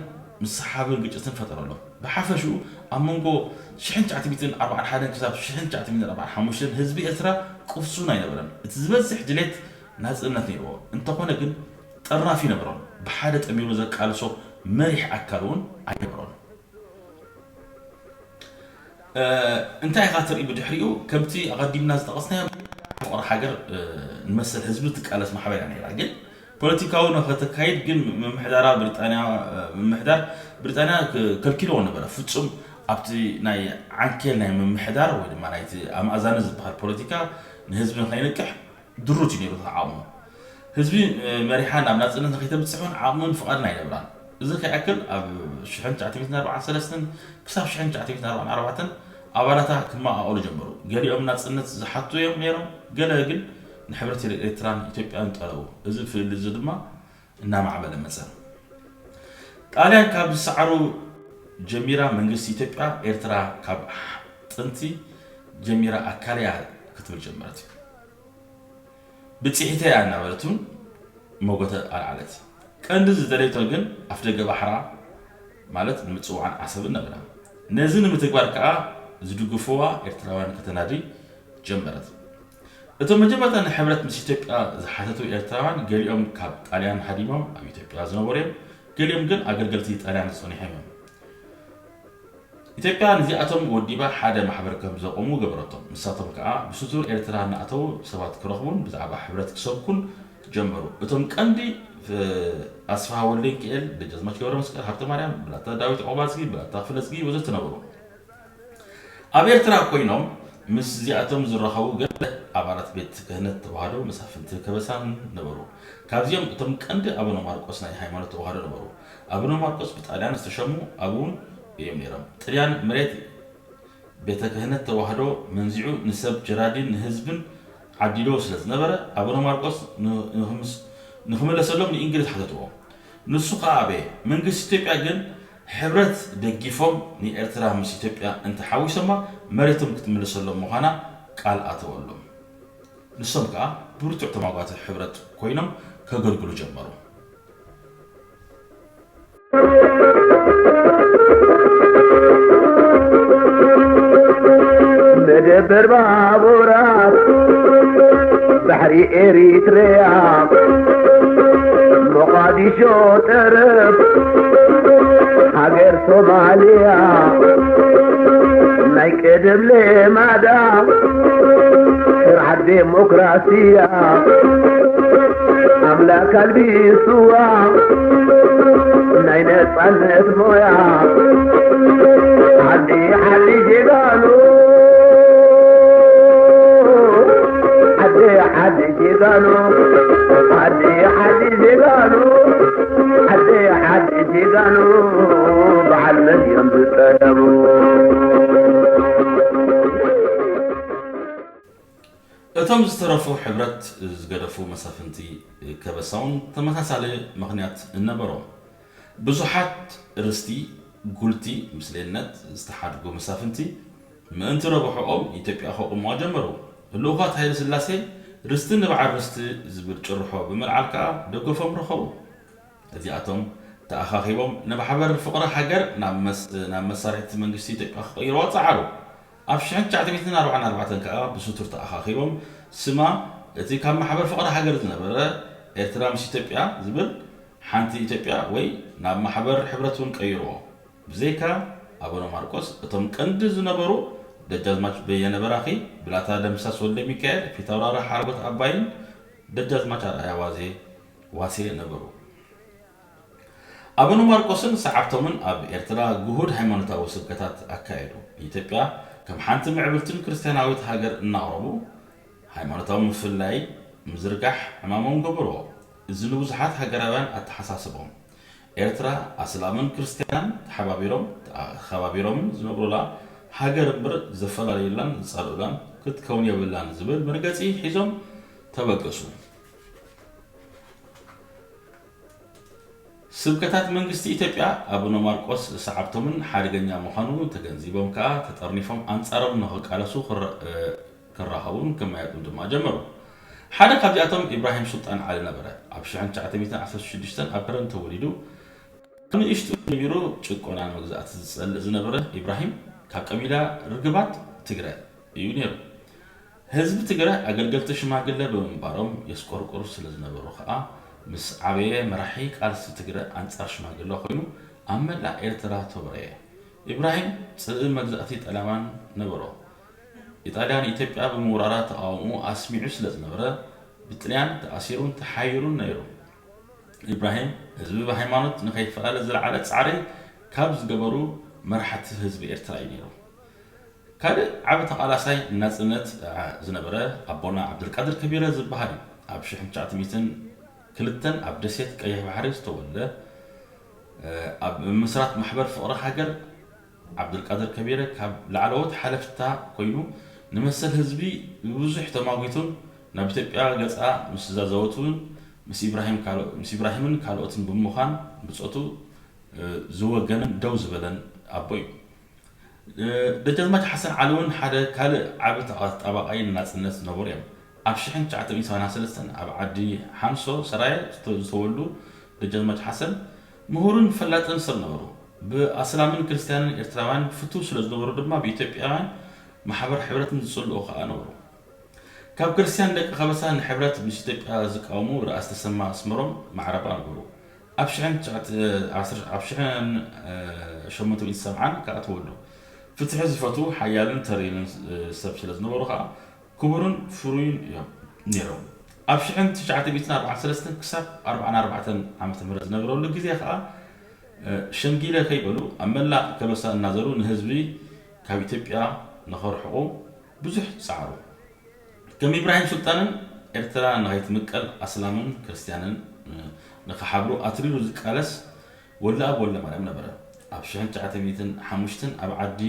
ምስሓብን ግጭትን ፈጠረሎም። ብሓፈሽኡ ኣብ መንጎ ሽሕን ትሽዓተ ሚእትን ኣርባዓን ሓደን ክሳብ ሽሕን ትሽዓተ ሚእትን ኣርባዓን ሓሙሽተን ህዝቢ ኤርትራ ቅሱን ኣይነበረን። እቲ ዝበዝሕ ድሌት ናጽነት ነይርዎ። እንተኾነ ግን ጠርናፊ ይነበሮን ብሓደ ጠሚሩ ዘቃልሶ መሪሕ ኣካል እውን ኣይነበሮን። እንታይ ኢኻ ትርኢ ብድሕሪኡ? ከምቲ ኣቐዲምና ዝጠቐስናዮ ፍቕሪ ሃገር ንመሰል ህዝቢ ትቃለስ ማሕበር እያ ነይራ። ግን ፖለቲካዊ ንኸተካይድ ግን ምምሕዳራ ብሪጣንያ ምምሕዳር ብሪጣንያ ከልኪልዎ ነበረ። ፍጹም ኣብቲ ናይ ዓንኬል ናይ ምምሕዳር ወይ ድማ ናይቲ ኣማእዛኒ ዝበሃል ፖለቲካ ንህዝቢ ንኸይንቅሕ ድሩት እዩ ነይሩ ዓቕሙ። ህዝቢ መሪሓ ናብ ናጽነት ንኸይተብጽሕ እውን ዓቕምን ፍቓድን ኣይነበራን። እዚ ከይኣክል ኣብ ሽሕን ትሽዓተ ሚእትን ኣርባዓን ሰለስተን ክሳብ ሽሕን ትሽዓተ ሚእትን ኣርባዓን ኣርባዕተን ኣባላታ ክመቓቐሉ ጀመሩ። ገሊኦም ናጽነት ዝሓቱ እዮም ነይሮም፣ ገለ ግን ንሕብረት ኤርትራን ኢትዮጵያን ጠለቡ። እዚ ፍልልይ እዚ ድማ እናማዕበለ መጸ። ጣልያን ካብ ዝሰዓሩ ጀሚራ መንግስቲ ኢትዮጵያ ኤርትራ ካብ ጥንቲ ጀሚራ ኣካለያ ክትብል ጀመረት። ብጽሒተያ እናበለት እውን መጎተ ኣልዓለት። ቀንዲ ዝደለየቶ ግን ኣፍደገ ባሕራ ማለት ንምጽዋዕን ዓሰብን ነበራ። ነዚ ንምትግባር ከኣ ዝድግፍዋ ኤርትራውያን ከተናዲ ጀመረት። እቶም መጀመርታ ንሕብረት ምስ ኢትዮጵያ ዝሓተቱ ኤርትራውያን ገሊኦም ካብ ጣልያን ሃዲሞም ኣብ ኢትዮጵያ ዝነበሩ እዮም። ገሊኦም ግን ኣገልገልቲ ጣልያን ዝጸኒሖም እዮም። ኢትዮጵያ ነዚኣቶም ወዲባ ሓደ ማሕበር ከም ዘቆሙ ገበረቶም። ንሳቶም ከኣ ብስቱር ኤርትራ እናኣተዉ ሰባት ክረኽቡን ብዛዕባ ሕብረት ክሰብኩን ጀመሩ። እቶም ቀንዲ ኣስፍሃ ወልደንኪኤል፣ ደጃዝማች ገብረመስቀል ሃብተማርያም፣ ብላታ ዳዊት ዑቕባዝጊ፣ ብላታ ክፍለዝጊ ወዘተ ነበሩ። ኣብ ኤርትራ ኮይኖም ምስ እዚኣቶም ዝራኸቡ ገለ ኣባላት ቤት ክህነት ተዋህዶ መሳፍንቲ ከበሳን ነበሩ። ካብዚኦም እቶም ቀንዲ ኣቡነ ማርቆስ ናይ ሃይማኖት ተዋህዶ ነበሩ። ኣቡነ ማርቆስ ብጣልያን ዝተሸሙ ኣቡን እዮም ነይሮም። ጥልያን መሬት ቤተ ክህነት ተዋህዶ መንዚዑ ንሰብ ጀራዲን ንህዝብን ዓዲልዎ ስለ ዝነበረ ኣቡነ ማርቆስ ንኽምለሰሎም ንእንግሊዝ ሓተትዎ። ንሱ ከኣ ኣበየ። መንግስቲ ኢትዮጵያ ግን ሕብረት ደጊፎም ንኤርትራ ምስ ኢትዮጵያ እንተሓዊሶማ መሬቶም ክትምለሰሎም ምዃና ቃል ኣተወሎም። ንሶም ከኣ ብርቱዕ ተማጓቲ ሕብረት ኮይኖም ከገልግሉ ጀመሩ። መደበር ባቡራት ባሕሪ ኤሪትሪያ ሞቓዲሾ ጠረፍ ሃገር ሶማልያ ናይ ቀደም ሌማዳ ስርዓት ዴሞክራስያ ኣምላክ ኣልቢስዋ ናይ ነጻነት ሞያ ዓዲ ዓዲ ጀጋኑ ዓዲ ዓዲ ጀጋኑ ዓዲ ዓዲ ጀጋኑ ዓዲ ዓዲ ጀጋኑ በዓል መን እዮም ዝጠለቡ? እቶም ዝተረፉ ሕብረት ዝገደፉ መሳፍንቲ ከበሳውን ተመሳሳሊ ምኽንያት እነበሮም። ብዙሓት ርስቲ፣ ጉልቲ፣ ምስሌነት ዝተሓድጉ መሳፍንቲ ምእንቲ ረብሖኦም ኢትዮጵያ ከቑምዋ ጀመሩ። ልኡኻት ሃይለ ስላሴ ርስቲ ንበዓል ርስቲ ዝብል ጭርሖ ብምልዓል ከኣ ደገፎም ረኸቡ። እዚኣቶም ተኣኻኺቦም ንማሕበር ፍቕሪ ሃገር ናብ መስ- ናብ መሳርሕቲ መንግስቲ ኢትዮጵያ ክቕይርዋ ጸዓሩ። ኣብ ሽሕን ትሽዓተ ሚእትን ኣርባዓን ኣርባዕተን ከኣ ብስቱር ተኣኻኺቦም ስማ እቲ ካብ ማሕበር ፍቕሪ ሃገር ዝነበረ ኤርትራ ምስ ኢትዮጵያ ዝብል ሓንቲ ኢትዮጵያ ወይ ናብ ማሕበር ሕብረት እውን ቀይርዎ። ብዘይካ ኣቡነ ማርቆስ እቶም ቀንዲ ዝነበሩ ደጃዝማች በየነ በራኺ፣ ብላታ ደምሳስ ወልደ ሚካኤል፣ ፊታውራሪ ሓርጎት ኣባይን ደጃዝማች ኣርኣያ ዋዜ ዋሴ ነበሩ። ኣቡነ ማርቆስን ሰዓብቶምን ኣብ ኤርትራ ግሁድ ሃይማኖታዊ ስብከታት ኣካየዱ። ኢትዮጵያ ከም ሓንቲ ምዕብልትን ክርስትያናዊት ሃገር እናቕረቡ ሃይማኖታዊ ምፍልላይ ምዝርጋሕ ዕማሞም ገበርዎ። እዚ ንብዙሓት ሃገራውያን ኣተሓሳስቦም። ኤርትራ ኣስላምን ክርስትያናን ተሓባቢሮም ተኸባቢሮምን ዝነብሩላ ሃገር እምበር ዘፈላለዩላን ዝጻልኡላን ክትከውን የብላን ዝብል መርገጺ ሒዞም ተበገሱ። ስብከታት መንግስቲ ኢትዮጵያ ኣቡነ ማርቆስ ሰዓብቶምን ሓደገኛ ምዃኑ ተገንዚቦም ከኣ ተጠርኒፎም ኣንጻሮም ንኽቃለሱ ክረ- እ፣ ክራኸቡን ክመያየጡን ድማ ጀመሩ። ሓደ ካብዚኣቶም ኢብራሂም ሱልጣን ዓሊ ነበረ። ኣብ ሽሕን ትሽዓተ ሚእትን ዓሰርተ ሽዱሽተን ኣብ ከረን ተወሊዱ። ንእሽቱ ጀሚሩ ጭቆናን መግዛእቲ ዝጸልእ ዝነበረ ኢብራሂም ካብ ቀቢላ ርግባት ትግረ እዩ ነይሩ። ህዝቢ ትግረ ኣገልገልቲ ሽማግለ ብምንባሮም የስቆርቁር ስለ ዝነበሩ ከኣ ምስ ዓበየ መራሒ ቃልሲ ትግረ ኣንጻር ሽማግለ ኮይኑ ኣብ መላእ ኤርትራ ተወረየ። ኢብራሂም ጽልኢ መግዛእቲ ጣልያን ነበሮ። ኢጣልያ ንኢትዮጵያ ብምውራራ ተቓውሞኡ ኣስሚዑ ስለ ዝነበረ ብጥልያን ተኣሲሩን ተሓይሩን ነይሩ። ኢብራሂም ህዝቢ ብሃይማኖት ንኸይፈላለ ዝለዓለ ጻዕሪ ካብ ዝገበሩ መራሕቲ ህዝቢ ኤርትራ እዩ ነይሩ። ካልእ ዓቢ ተቓላሳይ ንናጽነት ዝነበረ ኣቦና ዓብደልቃድር ከቢረ ዝበሃል እዩ። ኣብ ሽሕን ትሽዓተ ሚእትን ክልተን ኣብ ደሴት ቀይሕ ባሕሪ ዝተወልደ፣ ኣብ ምምስራት ማሕበር ፍቕሪ ሃገር ዓብደልቃድር ከቢረ ካብ ላዕለዎት ሓለፍታ ኮይኑ ንመሰል ህዝቢ ብብዙሕ ተማጒቱን ናብ ኢትዮጵያ ገጻ ምስ ዛዘወት እውን ምስ ኢብራሂም ካልኦ- ምስ ኢብራሂምን ካልኦትን ብምዃን ብጾቱ ዝወገነን ደው ዝበለን ኣቦ እዩ። ደጃዝማች ሓሰን ዓሊ እውን ሓደ ካልእ ዓቢ ተጣባቓይ ንናጽነት ዝነበሩ እዮም። ኣብ ሽሕን ትሽዓተ ሚእትን ሰማንያን ሰለስተን ኣብ ዓዲ ሓንሶ ሰራየ ዝተወልዱ ደጃዝማች ሓሰን ምሁርን ፈላጥን ሰብ ነበሩ። ብኣስላምን ክርስትያንን ኤርትራውያን ፍቱው ስለ ዝነበሩ ድማ ብኢትዮጵያውያን ማሕበር ሕብረትን ዝጽልኡ ከኣ ነበሩ። ካብ ክርስትያን ደቂ ከበሳ ንሕብረት ምስ ኢትዮጵያ ዝቃወሙ ርኣስ ተሰማ ኣስመሮም ማዕረባ ነበሩ። ኣብ ሽሕን ትሽዓተ- ዓሰርተ- ኣብ ሽሕን ሸሞንተ ሚእትን ሰብዓን ከኣ ተወልዱ። ፍትሒ ዝፈትዉ ሓያልን ተሪርን ሰብ ስለ ዝነበሩ ከኣ ክቡርን ፍሩይን እዮም ነይሮም። ኣብ ሽሕን ትሽዓተ ሚእትን ኣርባዓን ሰለስተን ክሳብ ኣርባዓን ኣርባዕተን ዓመተ ምህረት ዝነበረሉ ግዜ ከኣ ሸምጊለ ከይበሉ ኣብ መላእ ከበሳ እናዘሩ ንህዝቢ ካብ ኢትዮጵያ ንኸርሕቑ ብዙሕ ጸዓሩ። ከም ኢብራሂም ሱልጣንን ኤርትራ ንኸይትምቀል ኣስላምን ክርስትያንን ንኽሓብሩ ኣትሪሩ ዝቃለስ ወልደኣብ ወልደማርያም ነበረ። ኣብ ሽሕን ትሽዓተ ሚእትን ሓሙሽተን ኣብ ዓዲ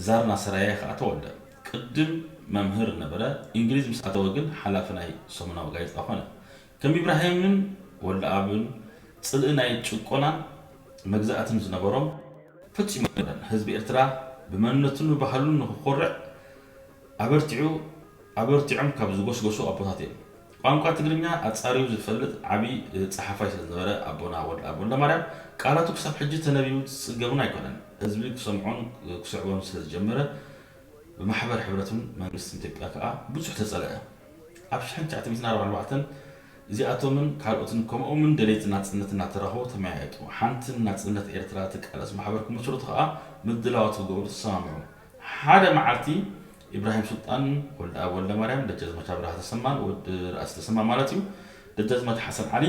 ዛርና ሰራየ ከኣ ተወልደ። ቅድም መምህር ነበረ። እንግሊዝ ምስ ኣተወ ግን ሓላፊ ናይ ሰሙናዊ ጋዜጣ ኮነ። ከም ኢብራሂምን ወልደኣብን ጽልኢ ናይ ጭቆናን መግዛእትን ዝነበሮም ፈጺሙ ኣይነበረን። ህዝቢ ኤርትራ ብመንነቱን ብባህሉን ንኽኾርዕ ኣበርቲዑ ኣበርቲዖም ካብ ዝጎስጎሱ ኣቦታት እዮም። ቋንቋ ትግርኛ ኣጻርዩ ዝፈልጥ ዓቢ ጸሓፋይ ስለ ዝነበረ ኣቦና ወልደኣብ ወልደማርያም ቃላቱ ክሳብ ሕጂ ተነቢቡ ዝጽገብን ኣይኮነን። ህዝቢ ክሰምዖን ክስዕቦን ስለ ዝጀመረ ብማሕበር ሕብረትን መንግስትን ኢትዮጵያ ከኣ ብዙሕ ተጸልአ። ኣብ ሽሕን ትሽዓተ ሚእትን ኣርባዓን ኣርባዕተን እዚኣቶምን ካልኦትን ከምኦምን ደለይቲ ናጽነት እናተራኸቡ ተመያየጡ። ሓንቲ ንናጽነት ኤርትራ ትቃለስ ማሕበር ክምስርቱ ከኣ ምድላዋት ክገብሩ ተሰማምዑ። ሓደ መዓልቲ ኢብራሂም ሱልጣን፣ ወልደኣብ ወልደማርያም፣ ደጃዝማች ኣብርሃ ተሰማን ወዲ ርኣስ ተሰማ ማለት እዩ፣ ደጃዝማች ሓሰን ዓሊ፣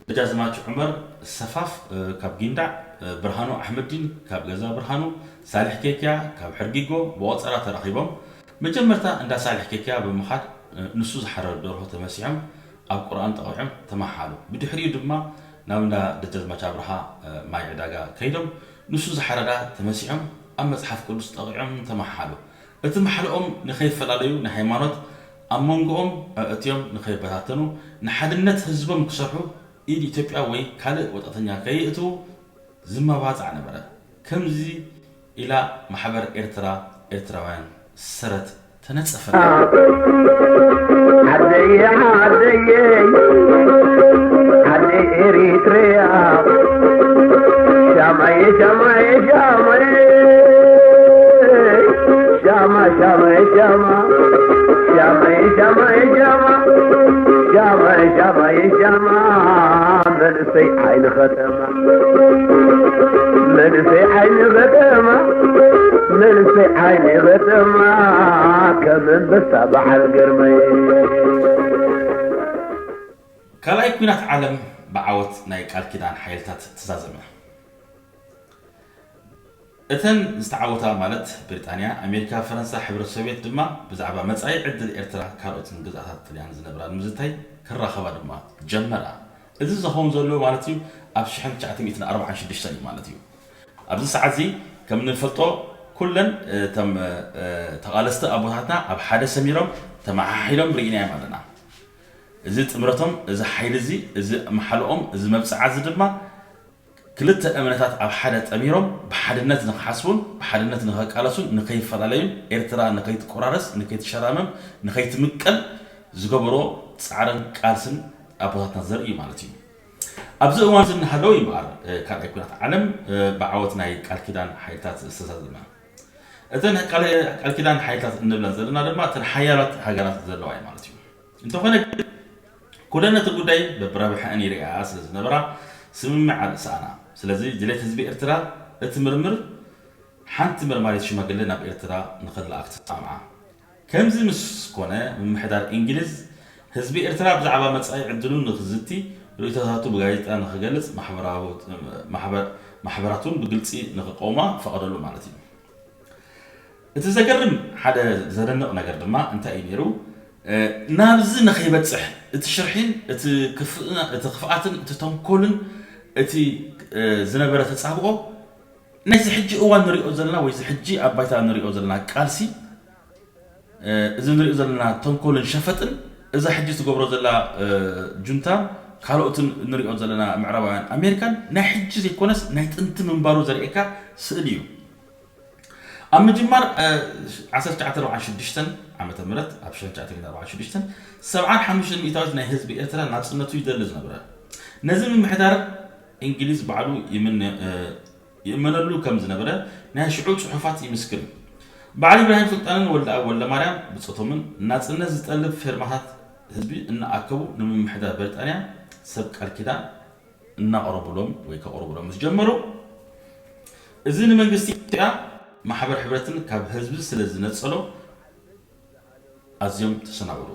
ደጃዝማች ዑመር ሰፋፍ ካብ ጊንዳዕ፣ ብርሃኑ ኣሕመዲን ካብ ገዛ ብርሃኑ፣ ሳልሕ ኬክያ ካብ ሕርጊጎ ብቆጸራ ተራኺቦም። መጀመርታ እንዳ ሳልሕ ኬክያ ብምኻድ ንሱ ዝሓረዶ ደርሆ ተመሲሖም ኣብ ቁርኣን ጠቒዖም ተመሓሉ። ብድሕሪኡ ድማ ናብ እንዳ ደጃዝማች ኣብርሃ ማይ ዕዳጋ ከይዶም ንሱ ዝሓረዳ ተመሲሖም ኣብ መጽሓፍ ቅዱስ ጠቒዖም ተመሓሉ። እቲ ማሕለኦም ንኸይፈላለዩ ንሃይማኖት ኣብ መንጎኦም ኣእትዮም ንኸይበታተኑ፣ ንሓድነት ህዝቦም ክሰርሑ፣ ኢድ ኢትዮጵያ ወይ ካልእ ወጻእተኛ ከይእትዉ ዝመባጻዕ ነበረ። ከምዚ ኢላ ማሕበር ኤርትራ ኤርትራውያን ሰረት ተነጸፈላ። ዓደየ ዓደየ ዓደይ ኤሪትሪያ ሻማየ ሻማየ ሻማየ ሻማ ሻማየ ሻማ ሻማየ ሻማየ ሻማ ሻማየ ሻማየ ሻማ መንእሰይ ዓይኒ ከተማ መንእሰይ ዓይኒ ከተማ መንእሰይ ዓይኒ ከተማ ከም ኣንበሳ በዓል ግርማይ። ካልኣይ ኲናት ዓለም ብዓወት ናይ ቃል ኪዳን ሓይልታት ተዛዘመ። እተን ዝተዓወታ ማለት ብሪጣንያ፣ ኣሜሪካ፣ ፈረንሳ፣ ሕብረት ሶቭየት ድማ ብዛዕባ መጻኢ ዕድል ኤርትራ ካልኦትን ግዝኣታት ጥልያን ዝነብራ ንምዝታይ ክራኸባ ድማ ጀመራ። እዚ ዝኸውን ዘሎ ማለት እዩ ኣብ ሽሕን ትሽዓተ ሚእትን ኣርባዓን ሽዱሽተን እዩ ማለት እዩ። ኣብዚ ሰዓት እዚ ከም እንፈልጦ ኩለን እቶም ተቓለስቲ ኣቦታትና ኣብ ሓደ ሰሚሮም ተመሓሒሎም ርኢናዮም ኣለና። እዚ ጥምረቶም፣ እዚ ሓይሊ እዚ፣ እዚ መሓልኦም፣ እዚ መብፅዓ እዚ ድማ ክልተ እምነታት ኣብ ሓደ ጠሚሮም ብሓድነት ንክሓስቡን ብሓድነት ንከቃለሱን ንከይፈላለዩን ኤርትራ ንከይትቆራረስ ንከይትሸራመም ንከይትምቀል ዝገበሮ ፃዕርን ቃልስን ኣቦታትና ዘርኢ እዩ ማለት እዩ። ኣብዚ እዋን እዚ እናሃለዉ ይምኣር ካልኣይ ኩናት ዓለም ብዓወት ናይ ቃል ኪዳን ሓይልታት ዝተዛዘመ። እተን ቃል ኪዳን ሓይልታት እንብለን ዘለና ድማ እተን ሓያላት ሃገራት ዘለዋ እዩ ማለት እዩ። እንተኾነ ግን ኩለን ነቲ ጉዳይ በብረብሐአን ይርእያ ስለ ዝነበራ ስምምዕ ኣልእሰኣና። ስለዚ ድሌት ህዝቢ ኤርትራ እቲ ምርምር ሓንቲ መርማሪት ሽማግለ ናብ ኤርትራ ንኽልኣክ ተሰማምዓ። ከምዚ ምስ ኮነ ምምሕዳር እንግሊዝ ህዝቢ ኤርትራ ብዛዕባ መጻኢ ዕድሉ ንኽዝቲ ርእይቶታቱ ብጋዜጣ ንኽገልጽ ማሕበራቱ እውን ብግልጺ ንኽቀውማ ፈቐደሉ ማለት እዩ። እቲ ዘገርም ሓደ ዘደንቕ ነገር ድማ እንታይ እዩ ነይሩ? ናብዚ ንኸይበጽሕ እቲ ሽርሒን እቲ ክፍኣትን እቲ ተንኮልን እቲ ዝነበረ ተጻብኦ ናይዚ ሕጂ እዋን ንሪኦ ዘለና ወይ እዚ ሕጂ ኣብ ባይታ ንሪኦ ዘለና ቃልሲ እዚ ንሪኦ ዘለና ተንኮልን ሸፈጥን እዛ ሕጂ ትገብሮ ዘላ ጁንታ ካልኦትን ንሪኦ ዘለና ምዕራባውያን ኣሜሪካን ናይ ሕጂ ዘይኮነስ ናይ ጥንቲ ምንባሩ ዘርእየካ ስእሊ እዩ። ኣብ ምጅማር ዓሰርተ ትሽዓተ ኣርባዓን ሽዱሽተን ዓመተ ምህረት ኣብ ሽዱሽተ ሰብዓን ሓሙሽተ ሚእታዊት ናይ ህዝቢ ኤርትራ ናጽነቱ ይደሊ ዝነበረ ነዚ ምምሕዳር እንግሊዝ ባዕሉ ይእመነሉ ከም ዝነበረ ናይ ሽዑ ጽሑፋት ይምስክር። በዓል ኢብራሂም ሱልጣንን ወልደኣብ ወልደማርያም ብጾቶምን ናጽነት ዝጠልብ ፌርማታት ህዝቢ እናኣከቡ ንምምሕዳር ብሪጣንያ ሰብ ቃል ኪዳን እናቐረቡሎም ወይ ከቕርቡሎም ምስ ጀመሩ እዚ ንመንግስቲ ኢትዮጵያ ማሕበር ሕብረትን ካብ ህዝቢ ስለ ዝነጸሎ ኣዝዮም ተሰናበሩ።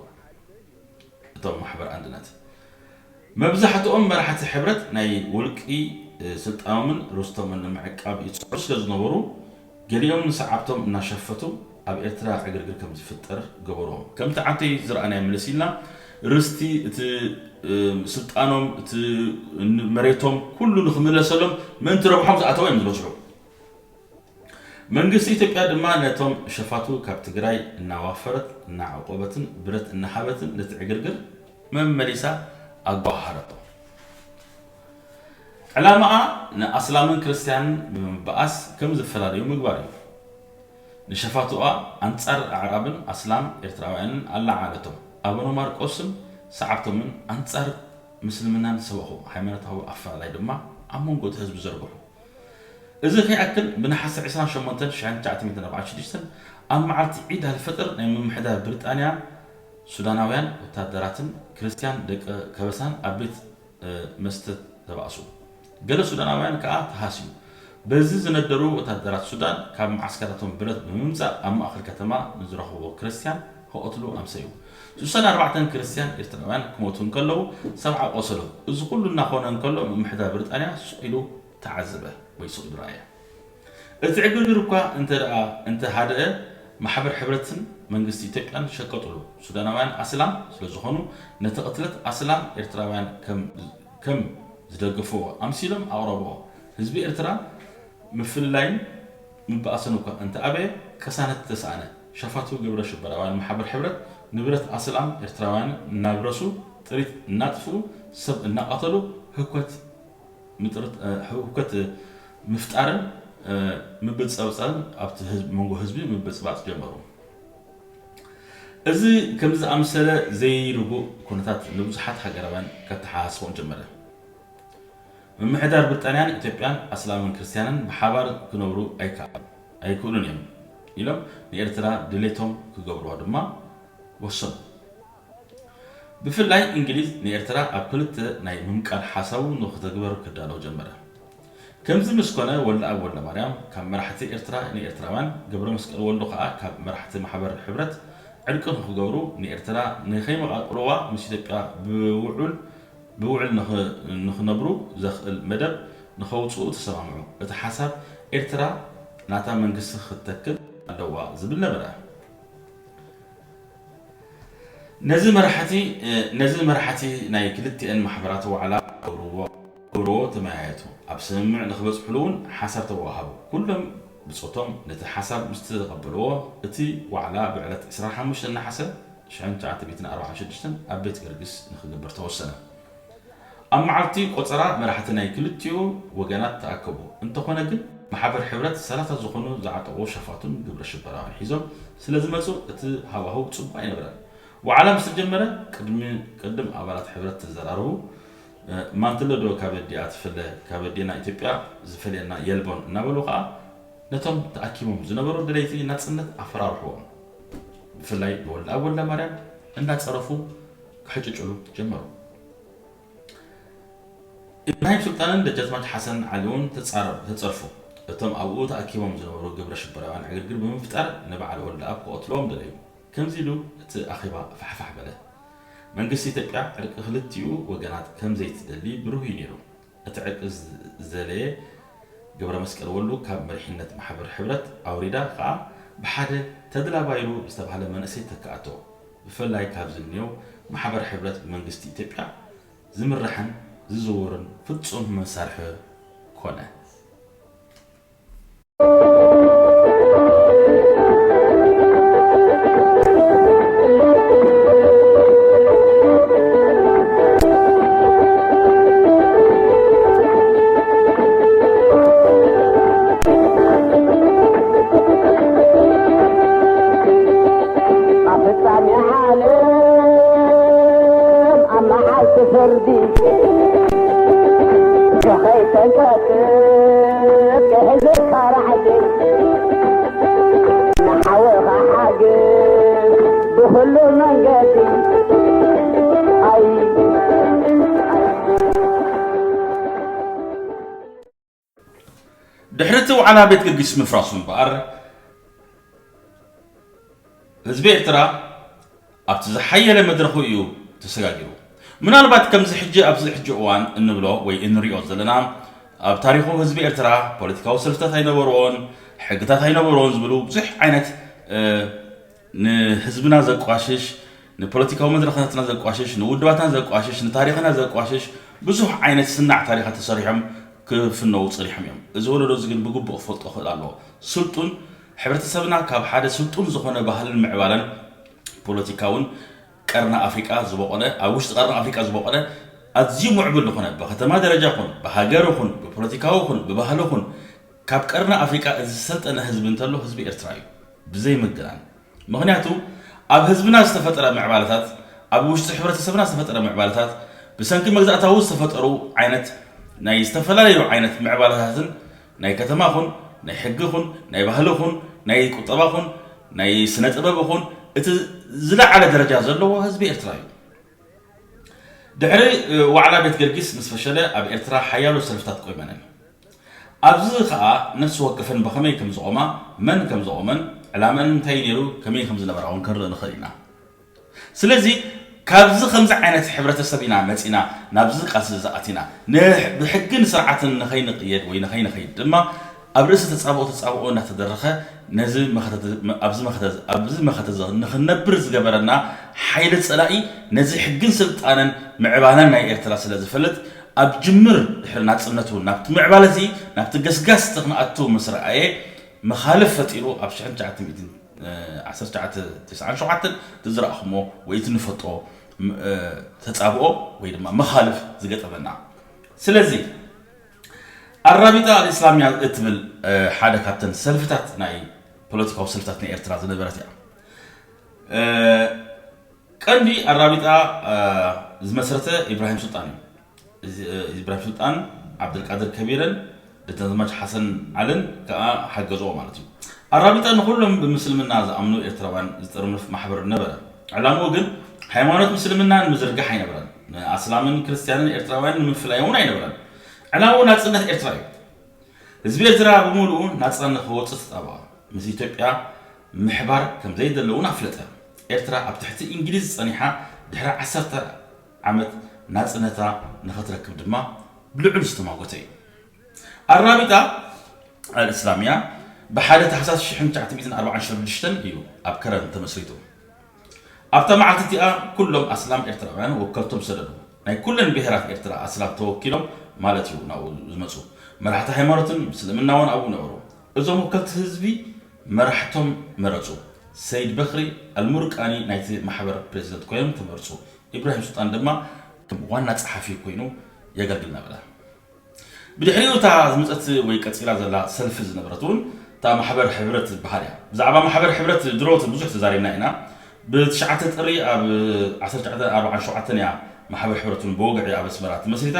እቶም ማሕበር ኣንድነት መብዛሕትኦም መራሕቲ ሕብረት ናይ ውልቂ ስልጣኖምን ርስቶምን ንምዕቃብ ይጽዕሩ ስለ ዝነበሩ ገሊኦም ንሰዓብቶም እናሸፈቱ ኣብ ኤርትራ ዕግርግር ከም ዝፍጠር ገበርዎም። ከምቲ ዓንተይ ዝረኣናዮ መለስ ኢልና ርስቲ እቲ ስልጣኖም እቲ መሬቶም ኩሉ ንክምለሰሎም ምእንቲ ረብሖም ዝኣተው እዮም ዝበዝሑ። መንግስቲ ኢትዮጵያ ድማ ነቶም ሸፋቱ ካብ ትግራይ እናዋፈረት እናዓቆበትን ብረት እናሃበትን ነቲ ዕግርግር መመሊሳ ኣጓሃሃረቶ። ዕላማኣ ንኣስላምን ክርስትያንን ብምብኣስ ከም ዝፈላለዩ ምግባር እዩ። ንሸፋቱኣ ኣንጻር ኣዕራብን ኣስላም ኤርትራውያንን ኣላዓለቶም። ኣቡነ ማርቆስን ሰዓብቶምን ኣንጻር ምስልምናን ሰበኹ። ሃይማኖታዊ ኣፈላላይ ድማ ኣብ መንጎ እቲ ህዝቢ ዘርግሑ። እዚ ከይኣክል ብነሓሰ ዕስራን ሸሞንተን ሽሕን ትሽዓተ ሚእትን ኣርባዓን ሽዱሽተን ኣብ መዓልቲ ዒድ ኣልፈጥር ናይ ምምሕዳር ብሪጣንያ ሱዳናውያን ወታደራትን ክርስትያን ደቂ ከበሳን ኣብ ቤት መስተ ተባእሱ። ገለ ሱዳናውያን ከኣ ተሃስዩ። በዚ ዝነደሩ ወታደራት ሱዳን ካብ መዓስከራቶም ብረት ብምምጻእ ኣብ ማእከል ከተማ ንዝረኽብዎ ክርስትያን ክቐትሉ ኣምሰዩ። ስሳን ኣርባዕተን ክርስትያን ኤርትራውያን ክሞቱ እንከለዉ ሰብዓ ቆሰሉ። እዚ ኩሉ እናኾነ እንከሎ ምምሕዳር ብሪጣንያ ስቕ ኢሉ ተዓዘበ ወይ ስቕ ኢሉ ረኣየ። እቲ ዕግርግር እኳ እንተ ደኣ እንተ ሃደአ ማሕበር ሕብረትን መንግስቲ ኢትዮጵያን ሸቀጥሉ። ሱዳናውያን ኣስላም ስለ ዝኾኑ ነቲ ቅትለት ኣስላም ኤርትራውያን ከም ከም ዝደገፍዎ ኣምሲሎም ኣቕረብዎ። ህዝቢ ኤርትራ ምፍልላይን ምብኣስን እኳ እንተ ኣበየ ቅሳነት ተሰኣነ። ሸፋቱ ግብረ ሽበራውያን ማሕበር ሕብረት ንብረት ኣስላም ኤርትራውያን እናብረሱ ጥሪት እናጥፍኡ ሰብ እናቐተሉ ህኮት ምጥርት ህውከት ምፍጣርን ምብጽጻብን ኣብቲ ህዝቢ መንጎ ህዝቢ ምብጽባጽ ጀመሩ። እዚ ከምዚ ዝኣመሰለ ዘይርጉእ ኩነታት ንብዙሓት ሃገራውያን ከተሓሳስቦም ጀመረ። ምምሕዳር ብሪጣንያን ኢትዮጵያን ኣስላምን ክርስትያንን ብሓባር ክነብሩ ኣይከኣሉ ኣይክእሉን እዮም ኢሎም ንኤርትራ ድሌቶም ክገብርዋ ድማ ወሰኑ። ብፍላይ እንግሊዝ ንኤርትራ ኣብ ክልተ ናይ ምምቃል ሓሳቡ ንኽተግበር ክዳሎ ጀመረ። ከምዚ ምስ ኮነ ወልደኣብ ወልደማርያም ካብ መራሕቲ ኤርትራ ንኤርትራውያን፣ ገብረመስቀል ወልዱ ከኣ ካብ መራሕቲ ማሕበር ሕብረት ዕርቂ ንኽገብሩ ንኤርትራ ንኸይመቓቕልዋ ምስ ኢትዮጵያ ብውዑል ብውዕል ንኽነብሩ ዘኽእል መደብ ንኸውጽኡ ተሰማምዑ። እቲ ሓሳብ ኤርትራ ናታ መንግስቲ ክትተክል ኣለዋ ዝብል ነበረ። ነዚ መራሕቲ ነዚ መራሕቲ ናይ ክልቲኤን ማሕበራት ዋዕላ ክገብርዎ ክገብርዎ ተመያየጡ። ኣብ ስምምዕ ንኽበጽሕሉ እውን ሓሳብ ተወሃሃቡ። ኩሎም ብጾቶም ነቲ ሓሳብ ምስ ተቐበልዎ፣ እቲ ዋዕላ ብዕለት ዕስራን ሓሙሽተን ነሓሰ ሽሕን ትሽዓተ ሚእትን ኣርባዓን ሽዱሽተን ኣብ ቤት ገርግስ ንኽግበር ተወሰነ። ኣብ መዓልቲ ቆጸራ መራሕቲ ናይ ክልቲኡ ወገናት ተኣከቡ። እንተኾነ ግን፣ ማሕበር ሕብረት ሰላሳ ዝኾኑ ዝዓጠቑ ሸፋቱን ግብረ ሽበራውያን ሒዞም ስለ ዝመጹ፣ እቲ ሃዋህው ጽቡቕ ኣይነበረን። ዋዕላ ምስ ተጀመረ፣ ቅድሚ ቅድም ኣባላት ሕብረት ተዘራረቡ። "ማንትለ ዶ ካብ ኣዲኣ ትፍለ፣ ካብ ኣዴና ኢትዮጵያ ዝፈልየና የልቦን" እናበሉ ከኣ ነቶም ተኣኪቦም ዝነበሩ ደለይቲ ናጽነት ኣፈራርሕዎም። ብፍላይ ንወልደኣብ ወልደማርያም እናጸረፉ ክሕጭጭሉ ጀመሩ። ኢብራሂም ሱልጣንን ደጃዝማች ሓሰን ዓሊ እውን ተጻረ-፣ ተጸርፉ። እቶም ኣብኡ ተኣኪቦም ዝነበሩ ግብረ ሽበራውያን ዕግርግር ብምፍጣር ንበዓል ወልደኣብ ክቐትልዎም ደለዩ። ከምዚ ኢሉ እቲ ኣኼባ ፋሕፋሕ በለ። መንግስቲ ኢትዮጵያ ዕርቂ ክልቲኡ ወገናት ከም ዘይትደሊ ብሩህ እዩ ነይሩ። እቲ ዕርቂ ዝ-፣ ዝደለየ ገብረ መስቀል ወሉ ካብ መሪሕነት ማሕበር ሕብረት ኣውሪዳ ከኣ ብሓደ ተድላ ባይሩ ዝተባህለ መንእሰይ ተክኣቶ። ብፍላይ ካብ ዝንየው ማሕበር ሕብረት ብመንግስቲ ኢትዮጵያ ዝምራሕን ዝዝውርን ፍጹም መሳርሒ ኮነ። ኣብ ፍጻሜ ዓለም ኣብ መዓልቲ ፍርዲ ከኸይተንቀጥቅጥ ክሕዝካ ራዕዲ ንሓውኻ ሓግዝ ብኹሉ መንገዲ። ኣይ ድሕሪ እቲ ዋዕላ ቤት ገርጊስ ምፍራሱ እምበኣር፣ ህዝቢ ኤርትራ ኣብቲ ዝሓየለ መድረኹ እዩ ተሰጋጊሩ። ምናልባት ከምዚ ሕጂ ኣብዚ ሕጂ እዋን እንብሎ ወይ እንሪኦ ዘለና፣ ኣብ ታሪኹ ህዝቢ ኤርትራ ፖለቲካዊ ሰልፍታት ኣይነበርዎን፣ ሕግታት ኣይነበርዎን ዝብሉ ብዙሕ ዓይነት፣ እ፣ ንህዝብና ዘቋሽሽ፣ ንፖለቲካዊ መድረኻትና ዘቋሽሽ፣ ንውድባትና ዘቋሽሽ፣ ንታሪኽና ዘቋሽሽ ብዙሕ ዓይነት ስናዕ ታሪኻት ተሰሪሖም ክፍነዉ ጸኒሖም እዮም። እዚ ወለዶ እዚ ግን ብግቡእ ክፈልጦ ክኽእል ኣለዎ። ስልጡን ሕብረተሰብና ካብ ሓደ ስልጡን ዝኾነ ባህልን ምዕባለን ፖለቲካውን ቀርኒ ኣፍሪቃ ዝበቖለ፣ ኣብ ውሽጢ ቀርኒ ኣፍሪቃ ዝበቖለ ኣዝዩ ምዕቡል ዝኾነ፣ ብከተማ ደረጃ ኹን፣ ብሃገር ኹን፣ ብፖለቲካዊ ኹን፣ ብባህሊ ኹን፣ ካብ ቀርኒ ኣፍሪቃ እዚ ዝሰልጠነ ህዝቢ እንተሎ ህዝቢ ኤርትራ እዩ። ብዘይ ምግናን። ምኽንያቱ ኣብ ህዝብና ዝተፈጠረ ምዕባለታት፣ ኣብ ውሽጢ ሕብረተሰብና ዝተፈጠረ ምዕባለታት፣ ብሰንኪ መግዛእታዊ ዝተፈጠሩ ዓይነት ናይ ዝተፈላለዩ ዓይነት ምዕባለታትን ናይ ከተማ ኹን፣ ናይ ሕጊ ኹን፣ ናይ ባህሊ ኹን፣ ናይ ቁጠባ ኹን፣ ናይ ስነ ጥበብ ኹን፣ እቲ ዝለዓለ ደረጃ ዘለዎ ህዝቢ ኤርትራ እዩ። ድሕሪ፣ እ፣ ዋዕላ ቤት ገርጊስ ምስ ፈሸለ ኣብ ኤርትራ ሓያሎ ሰልፍታት ቆይመን። ኣብዚ ኸኣ ነፍሲ ወከፈን ብኸመይ ከም ዝቖማ፣ መን ከም ዘቖመን፣ ዕላመአን እንታይ ነይሩ፣ ከመይ ከም ዝነበራ እውን ክንርኢ ንኽእል ኢና። ስለዚ ካብዚ ከምዚ ዓይነት ሕብረተሰብ ኢና መጺና ናብዚ ቃልሲ እዚ ኣቲና። ን-፣ ብሕግን ስርዓትን ንኸይንቕየድ ወይ ንኸይንኸይድ ድማ ኣብ ርእሲ ተጻብኦ ተጻብኦ እናተደረኸ ነዚ መኸተ-፣ ኣብዚ መኸተ-፣ ኣብዚ መኸተ እዚ ንኽንነብር ዝገበረና ሓይሊ ጸላኢ ነዚ ሕግን ስልጣንን ምዕባለን ናይ ኤርትራ ስለ ዝፈልጥ ኣብ ጅምር ድሕሪ ናጽነቱ ናብቲ ምዕባለ እዚ ናብቲ ገስጋስ እቲ ክንኣቱ ምስ ረኣየ መኻልፍ ፈጢሩ ኣብ ሽሕን ትሽዓተ ሚእትን ዓሰርተ ትሽዓተ ተስዓን ሸውዓተን ዝረኣኽሞ ወይ እቲ ንፈልጦ ም-፣ እ፣ ተጻብኦ ወይ ድማ መኻልፍ ዝገጠመና። ስለዚ ኣራቢጣ ኣልእስላምያ እትብል፣ እ፣ ሓደ ካብተን ሰልፍታት ናይ ፖለቲካዊ ሰልፍታት ናይ ኤርትራ ዝነበረት እያ። እ፣ ቀንዲ ኣራቢጣ፣ እ፣ ዝመስረተ ኢብራሂም ሱልጣን እዩ። እዚ፣ እ፣ ኢብራሂም ሱልጣን፣ ዓብደልቃድር ከቢረን ደጃዝማች ሓሰን ዓልን ከኣ ሓገዝኦ ማለት እዩ። ኣራቢጣ ንኹሎም ብምስልምና ዝኣምኑ ኤርትራውያን ዝጥርንፍ ማሕበር ነበረ። ዕላምኡ ግን ሃይማኖት ምስልምና ንምዝርጋሕ ኣይነበረን። ንኣስላምን ክርስትያንን ኤርትራውያን ንምፍላይ እውን ኣይነበረን። ዕላምኡ ናጽነት ኤርትራ እዩ። ህዝቢ ኤርትራ ብምሉኡ ናጻ ንኽወጽእ ተጣበቐ። ምስ ኢትዮጵያ ምሕባር ከም ዘይደለ እውን ኣፍለጠ። ኤርትራ ኣብ ትሕቲ እንግሊዝ ጸኒሓ ድሕሪ ዓሰርተ ዓመት ናጽነታ ንኽትረክብ ድማ ብልዑል ዝተማጎተ እዩ። ኣራቢጣ ኣልእስላምያ ብሓደ ታሕሳስ ሽሕን ትሽዓተ ሚእትን ኣርባዓን ሽዱሽተን እዩ ኣብ ከረን ተመስሪቱ። ኣብታ መዓልቲ እቲኣ ኩሎም ኣስላም ኤርትራውያን ወከልቶም ሰደዱ። ናይ ኩለን ብሄራት ኤርትራ ኣስላም ተወኪሎም ማለት እዩ ናብኡ ዝመጹ። መራሕቲ ሃይማኖትን ምስልምናውን ኣብኡ ነበሩ። እዞም ወከልቲ ህዝቢ መራሕቶም መረጹ። ሰይድ በኽሪ ኣልሙርቃኒ ናይቲ ማሕበር ፕሬዚደንት ኮይኖም ተመርጹ። ኢብራሂም ሱልጣን ድማ ከም ዋና ጸሓፊ ኮይኑ የገልግል ነበረ። ብድሕሪኡ እታ ዝመጸት ወይ ቀጺላ ዘላ ሰልፊ ዝነበረት እውን እታ ማሕበር ሕብረት ዝበሃል እያ። ብዛዕባ ማሕበር ሕብረት ድሮ ብዙሕ ተዛሪብና ኢና። ብ9 ጥሪ ኣብ 1947 እያ ማሕበር ሕብረት እውን ብወግዒ ኣብ ኣስመራ ተመስሪታ።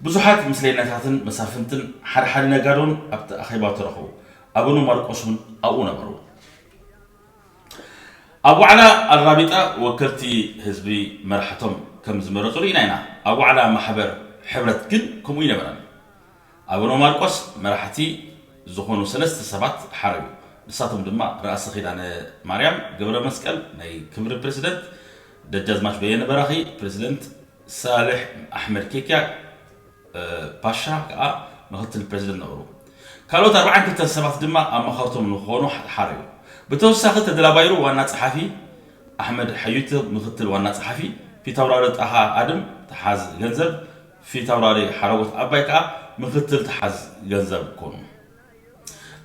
ብዙሓት ምስለኛታትን መሳፍንትን ሓደ ሓደ ነጋዶን ኣብቲ ኣኼባ ተረኸቡ። ኣቡነ ማርቆስ እውን ኣብኡ ነበሩ። ኣብ ዋዕላ ኣራቢጣ ወከልቲ ህዝቢ መራሕቶም ከም ዝመረጹ ርኢና ኢና። ኣብ ዋዕላ ማሕበር ሕብረት ግን ከምኡ ኣይነበረን። ኣቡነ ማርቆስ መራሕቲ ዝኾኑ ሰለስተ ሰባት ሓረዩ። ንሳቶም ድማ ራእሲ ኪዳነ ማርያም ገብረ መስቀል ናይ ክብሪ ፕሬዚደንት፣ ደጃዝማች በየነ በራኺ ፕሬዚደንት፣ ሳልሕ ኣሕመድ ኬክያ ፓሻ ከዓ ምክትል ፕሬዚደንት ነበሩ። ካልኦት ኣርባዓን ክልተን ሰባት ድማ ኣማኸርቶም ንክኾኑ ሓረዩ። ብተወሳኺ ተድላ ባይሩ ዋና ጸሓፊ፣ ኣሕመድ ሓዩተ ምክትል ዋና ጸሓፊ፣ ፊታውራሪ ጣሃ ኣድም ተሓዝ ገንዘብ፣ ፊታውራሪ ሓረጎት ኣባይ ከዓ ምክትል ተሓዝ ገንዘብ ኮኑ።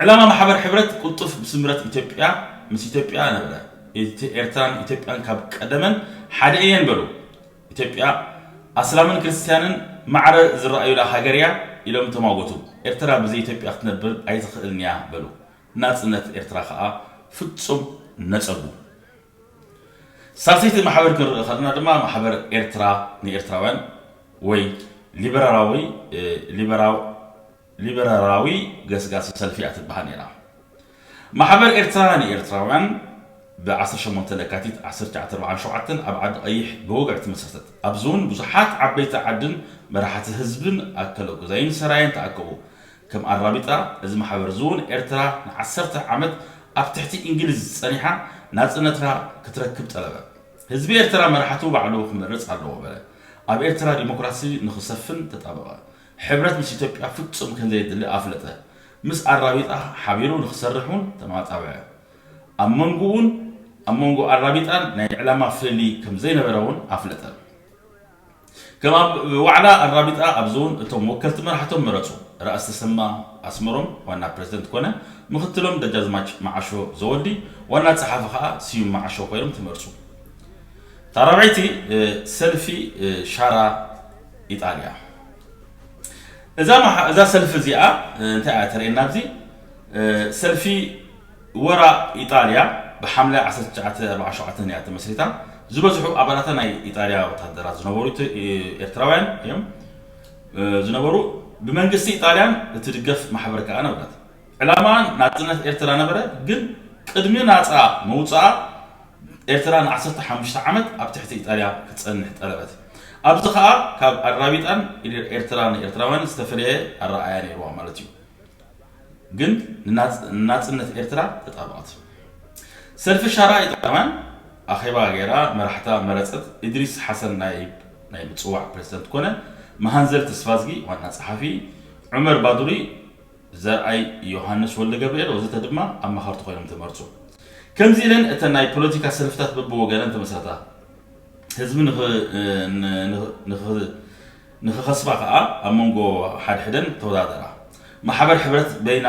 ዕላማ ማሕበር ሕብረት ቅልጡፍ ስምረት ኢትዮጵያ ምስ ኢትዮጵያ ነበረ። ኤርትራን ኢትዮጵያን ካብ ቀደመን ሓደ እየን በሉ። ኢትዮጵያ ኣስላምን ክርስትያንን ማዕረ ዝረኣዩላ ሃገር እያ ኢሎም ተማጎቱ። ኤርትራ ብዘይ ኢትዮጵያ ክትነብር ኣይትኽእልን እያ በሉ። ናጽነት ኤርትራ ከዓ ፍጹም ነጸጉ። ሳልሰይቲ ማሕበር ክንርኢ ከለና ድማ ማሕበር ኤርትራ ንኤርትራውያን ወይ ሊበራላዊ ሊበራዊ ገስጋሲ ሰልፊ እያ ትበሃል ነይራ። ማሕበር ኤርትራ ንኤርትራውያን ብ18 ለካቲት 1947 ኣብ ዓዲ ቀይሕ ብወግዒ ተመስረተት። ኣብዚ እውን ብዙሓት ዓበይቲ ዓድን መራሕቲ ህዝብን ኣከለ ጉዛይን ሰራየን ተኣከቡ። ከም ኣራቢጣ እዚ ማሕበር እዚ እውን ኤርትራ ንዓሰርተ ዓመት ኣብ ትሕቲ እንግሊዝ ጸኒሓ ናጽነታ ክትረክብ ጠለበ። ህዝቢ ኤርትራ መራሕቱ ባዕሉ ክመርጽ ኣለዎ በለ። ኣብ ኤርትራ ዲሞክራሲ ንኽሰፍን ተጣበቐ። ሕብረት ምስ ኢትዮጵያ ፍጹም ከምዘይድሊ ኣፍለጠ። ምስ ኣራቢጣ ሓቢሩ ንኽሰርሕ እውን ተማጣበዐ። ኣብ መንጎኡን ኣብ መንጎ ኣራቢጣን ናይ ዕላማ ፍልልይ ከምዘይነበረ እውን ኣፍለጠ። ከም ኣብ ዋዕላ ኣራቢጣ ኣብዚ እውን እቶም ወከልቲ መራሕቶም መረጹ። ራእሲ ተሰማ ኣስመሮም ዋና ፕሬዚደንት ኮነ። ምክትሎም ደጃዝማች መዓሾ ዘወልዲ፣ ዋና ጸሓፊ ከዓ ስዩም መዓሾ ኮይኖም ተመርጹ። ታራባይቲ ሰልፊ ሻራ ኢጣልያ። እዛ ሰልፊ እዚኣ እንታይ እያ ተርእየና? ኣብዚ ሰልፊ ወራ ኢጣልያ ብሓምለ 1947 እያ ተመስሪታ። ዝበዝሑ ኣባላታ ናይ ኢጣልያ ወታደራት ዝነበሩ ኤርትራውያን እዮም ዝነበሩ። ብመንግስቲ ኢጣልያን እትድገፍ ማሕበር ከኣ ነበረት። ዕላማን ናጽነት ኤርትራ ነበረ፣ ግን ቅድሚ ናጻ መውጻኣ ኤርትራ ን15 ዓመት ኣብ ትሕቲ ኢጣልያ ክትጸንሕ ጠለበት። ኣብዚ ከኣ ካብ ኣራቢጣን ኤርትራ ንኤርትራውያን ዝተፈለየ ኣረኣእያ ነይርዋ ማለት እዩ። ግን ንናጽነት ኤርትራ ተጣበቐት። ሰልፊ ሻራ ኢጣልያውያን ኣኼባ ገይራ መራሕታ መረጸት። እድሪስ ሓሰን ናይ ናይ ምጽዋዕ ፕሬዚደንት ኮነ። መሃንዘል ተስፋዝጊ ዋና ጸሓፊ፣ ዑመር ባዱሪ፣ ዘርኣይ ዮሃንስ ወልደ ገብርኤል ወዘተ ድማ ኣማኸርቲ ኮይኖም ተመርጹ። ከምዚ ኢለን እተን ናይ ፖለቲካ ሰልፍታት በብወገነን ተመስረታ። ህዝቢ ንኽኸስባ ከኣ ኣብ መንጎ ሓድሕደን ተወዳደራ። ማሕበር ሕብረት በይና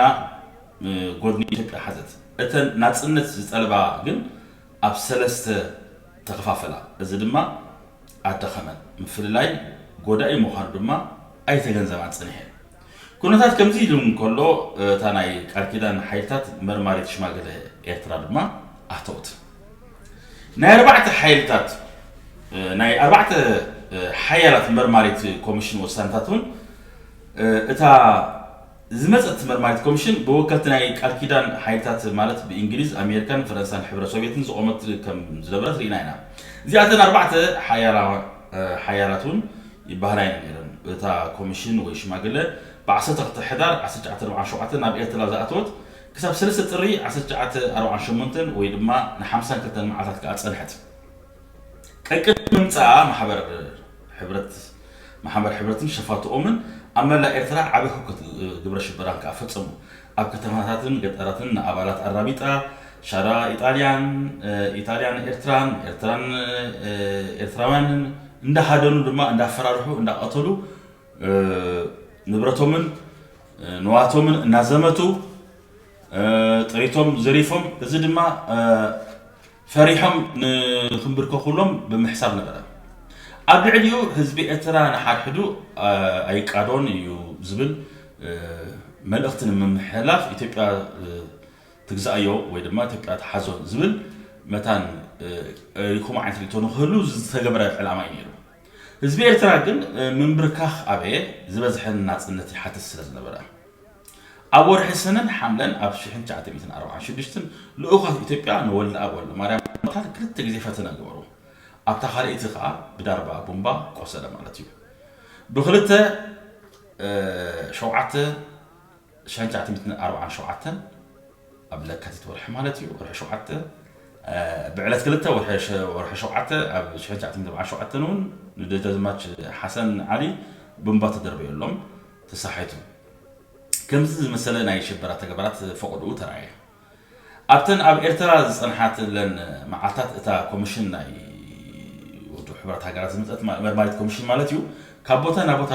ጎድኒ ኢትዮጵያ ሓዘት። እተን ናጽነት ዝጠልባ ግን ኣብ ሰለስተ ተኸፋፈላ። እዚ ድማ ኣደኸመን። ምፍልላይ ጎዳኢ ምዃኑ ድማ ኣይተገንዘባን ጸኒሐን። ኩነታት ከምዚ ኢሉ እንከሎ እታ ናይ ቃል ኪዳን ሓይልታት መርማሪት ሽማግለ ኤርትራ ድማ ኣተወት። ናይ ኣርባዕተ ሓይልታት ናይ ኣርባዕተ ሓያላት መርማሪት ኮሚሽን ወሳነታት እውን እታ ዝመጸት መርማሪት ኮሚሽን ብወከልቲ ናይ ቃል ኪዳን ሓይልታት ማለት ብእንግሊዝ፣ ኣሜሪካን ፈረንሳን ሕብረ ሶቪየትን ዝቖመት ከም ዝነበረት ርኢና ኢና። እዚኣተን ኣርባዕተ ሓያላ- ሓያላት እውን ይበሃላ እየን ነይረን። እታ ኮሚሽን ወይ ሽማግለ ብ12 ሕዳር 1947 ናብ ኤርትራ ዝኣተወት ክሳብ 3 ጥሪ 1948 ወይ ድማ ን52 መዓልታት ከኣ ጸንሐት። ቀቅድሚ ምምጻኣ ማሕበር ሕብረት ማሕበር ሕብረትን ሸፋትኦምን ኣብ መላእ ኤርትራ ዓቢ ህውከት ግብረ ሽበራን ከኣ ፈጸሙ። ኣብ ከተማታትን ገጠራትን ንኣባላት ኣራቢጣ ሻራ ኢጣልያን ኢጣልያን ኤርትራን ኤርትራን ኤርትራውያንን እንዳሃደኑ ድማ እንዳፈራርሑ እንዳቐተሉ ንብረቶምን ንዋቶምን እናዘመቱ ጥሪቶም ዘሪፎም፣ እዚ ድማ ፈሪሖም ንክንብርከኩሎም ብምሕሳብ ነበረ። ኣብ ልዕሊኡ ህዝቢ ኤርትራ ንሓድሕዱ ኣይቃዶን እዩ ዝብል መልእኽቲ ንምምሕላፍ ኢትዮጵያ ትግዛእዮ ወይ ድማ ኢትዮጵያ ትሓዞ ዝብል መታን ከምኡ ዓይነት ርእይቶ ንክህሉ ዝተገበረ ዕላማ እዩ ነይሩ። ህዝቢ ኤርትራ ግን ምንብርካኽ ኣበየ ዝበዝሐ ናጽነት ይሓትት ስለ ዝነበረ ኣብ ወርሒ ሰነን ሓምለን ኣብ ሽሕን ትሽዓተ ሚእትን ኣርባዓን ሽዱሽተን ልኡኻት ኢትዮጵያ ንወልደኣብ ወልደማርያም ሆስፒታል ክልተ ግዜ ፈተነ ገበሩ። ኣብታ ካልኣይቲ ከኣ ብዳርባ ቡምባ ቆሰለ ማለት እዩ። ብክልተ ሸውዓተ ሽሕን ትሽዓተ ሚእትን ኣርባዓን ሸውዓተን ኣብ ለካቲት ወርሒ ማለት እዩ፣ ወርሒ ሸውዓተ ብዕለት ክልተ ወርሒ ሸውዓተ ኣብ ሽሕን ትሽዓተ ሚእትን ኣርባዓን ሸውዓተን እውን ንደጃዝማች ሓሰን ዓሊ ቡምባ ተደርበየሎም ተሳሒቱ። ከምዚ ዝመሰለ ናይ ሽበራ ተግባራት ፈቐድኡ ተራእየ። ኣብተን ኣብ ኤርትራ ዝጸንሓትለን መዓልታት እታ ኮሚሽን ናይ ውድብ ሕቡራት ሃገራት ዝመጸት መርማሪት ኮሚሽን ማለት እዩ ካብ ቦታ ናብ ቦታ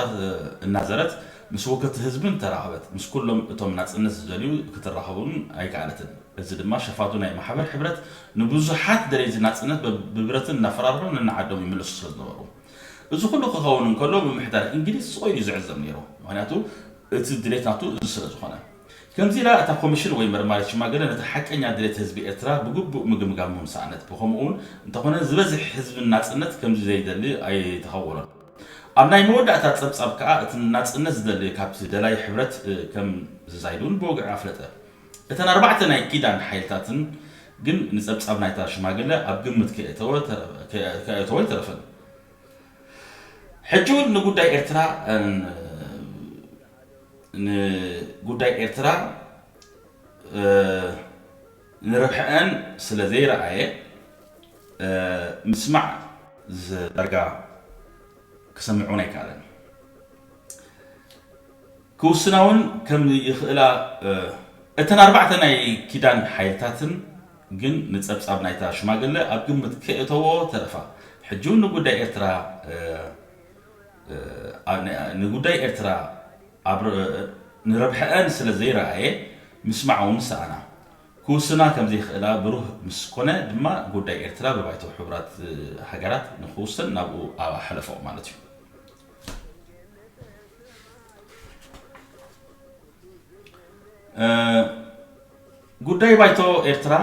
እናዘረት ምስ ወከልቲ ህዝብን ተራኸበት። ምስ ኩሎም እቶም ናጽነት ዝደልዩ ክትራኸቡን ኣይከኣለትን። እዚ ድማ ሸፋቱ ናይ ማሕበር ሕብረት ንብዙሓት ደለይቲ ናጽነት ብብረትን እናፈራርሑ ነናዓዶም ይምለሱ ስለ ዝነበሩ። እዚ ኩሉ ክኸውን እንከሎ ብምሕዳር እንግሊዝ ስቕ ኢሉ ዝዕዘብ ነይሩ። ምክንያቱ እቲ ድሌት ናቱ እዚ ስለ ዝኾነ። ከምዚ ኢላ እታ ኮሚሽን ወይ መርማሪት ሽማግለ ነቲ ሓቀኛ ድሌት ህዝቢ ኤርትራ ብግቡእ ምግምጋሙ ምሰኣነት። ብኸምኡ እውን እንተኾነ ዝበዝሕ ህዝቢ ናጽነት ከምዚ ዘይደሊ ኣይተኸወሎን። ኣብ ናይ መወዳእታ ጸብጻብ ከኣ እቲ ናጽነት ዝደሊ ካብቲ ደላይ ሕብረት ከም ዝዛይዱን ብወግዒ ኣፍለጠ። እተን ኣርባዕተ ናይ ኪዳን ሓይልታትን ግን ንጸብጻብ ናይታ ሽማግለ ኣብ ግምት ከየእተወ ኣይተረፈን። ሕጂ እውን ንጉዳይ ኤርትራ ንጉዳይ ኤርትራ ንረብሐአን ስለ ዘይረኣየ ምስማዕ ዳርጋ ክሰምዑን ኣይከኣለን። ክውስና እውን ከም ይኽእላ እተን ኣርባዕተ ናይ ኪዳን ሓይልታትን ግን ንጸብጻብ ናይታ ሽማግለ ኣብ ግምት ከእተዎ ተረፋ። ሕጂ እውን ንጉዳይ ኤርትራ ንጉዳይ ኤርትራ ንረብሐአን ስለ ዘይረኣየ ምስማዕ እውን ሰኣና። ክውስና ከም ዘይኽእላ ብሩህ ምስ ኮነ ድማ ጉዳይ ኤርትራ ብባይቶ ሕቡራት ሃገራት ንክውሰን ናብኡ ኣሓለፈኦ ማለት እዩ። ጉዳይ ባይቶ ኤርትራ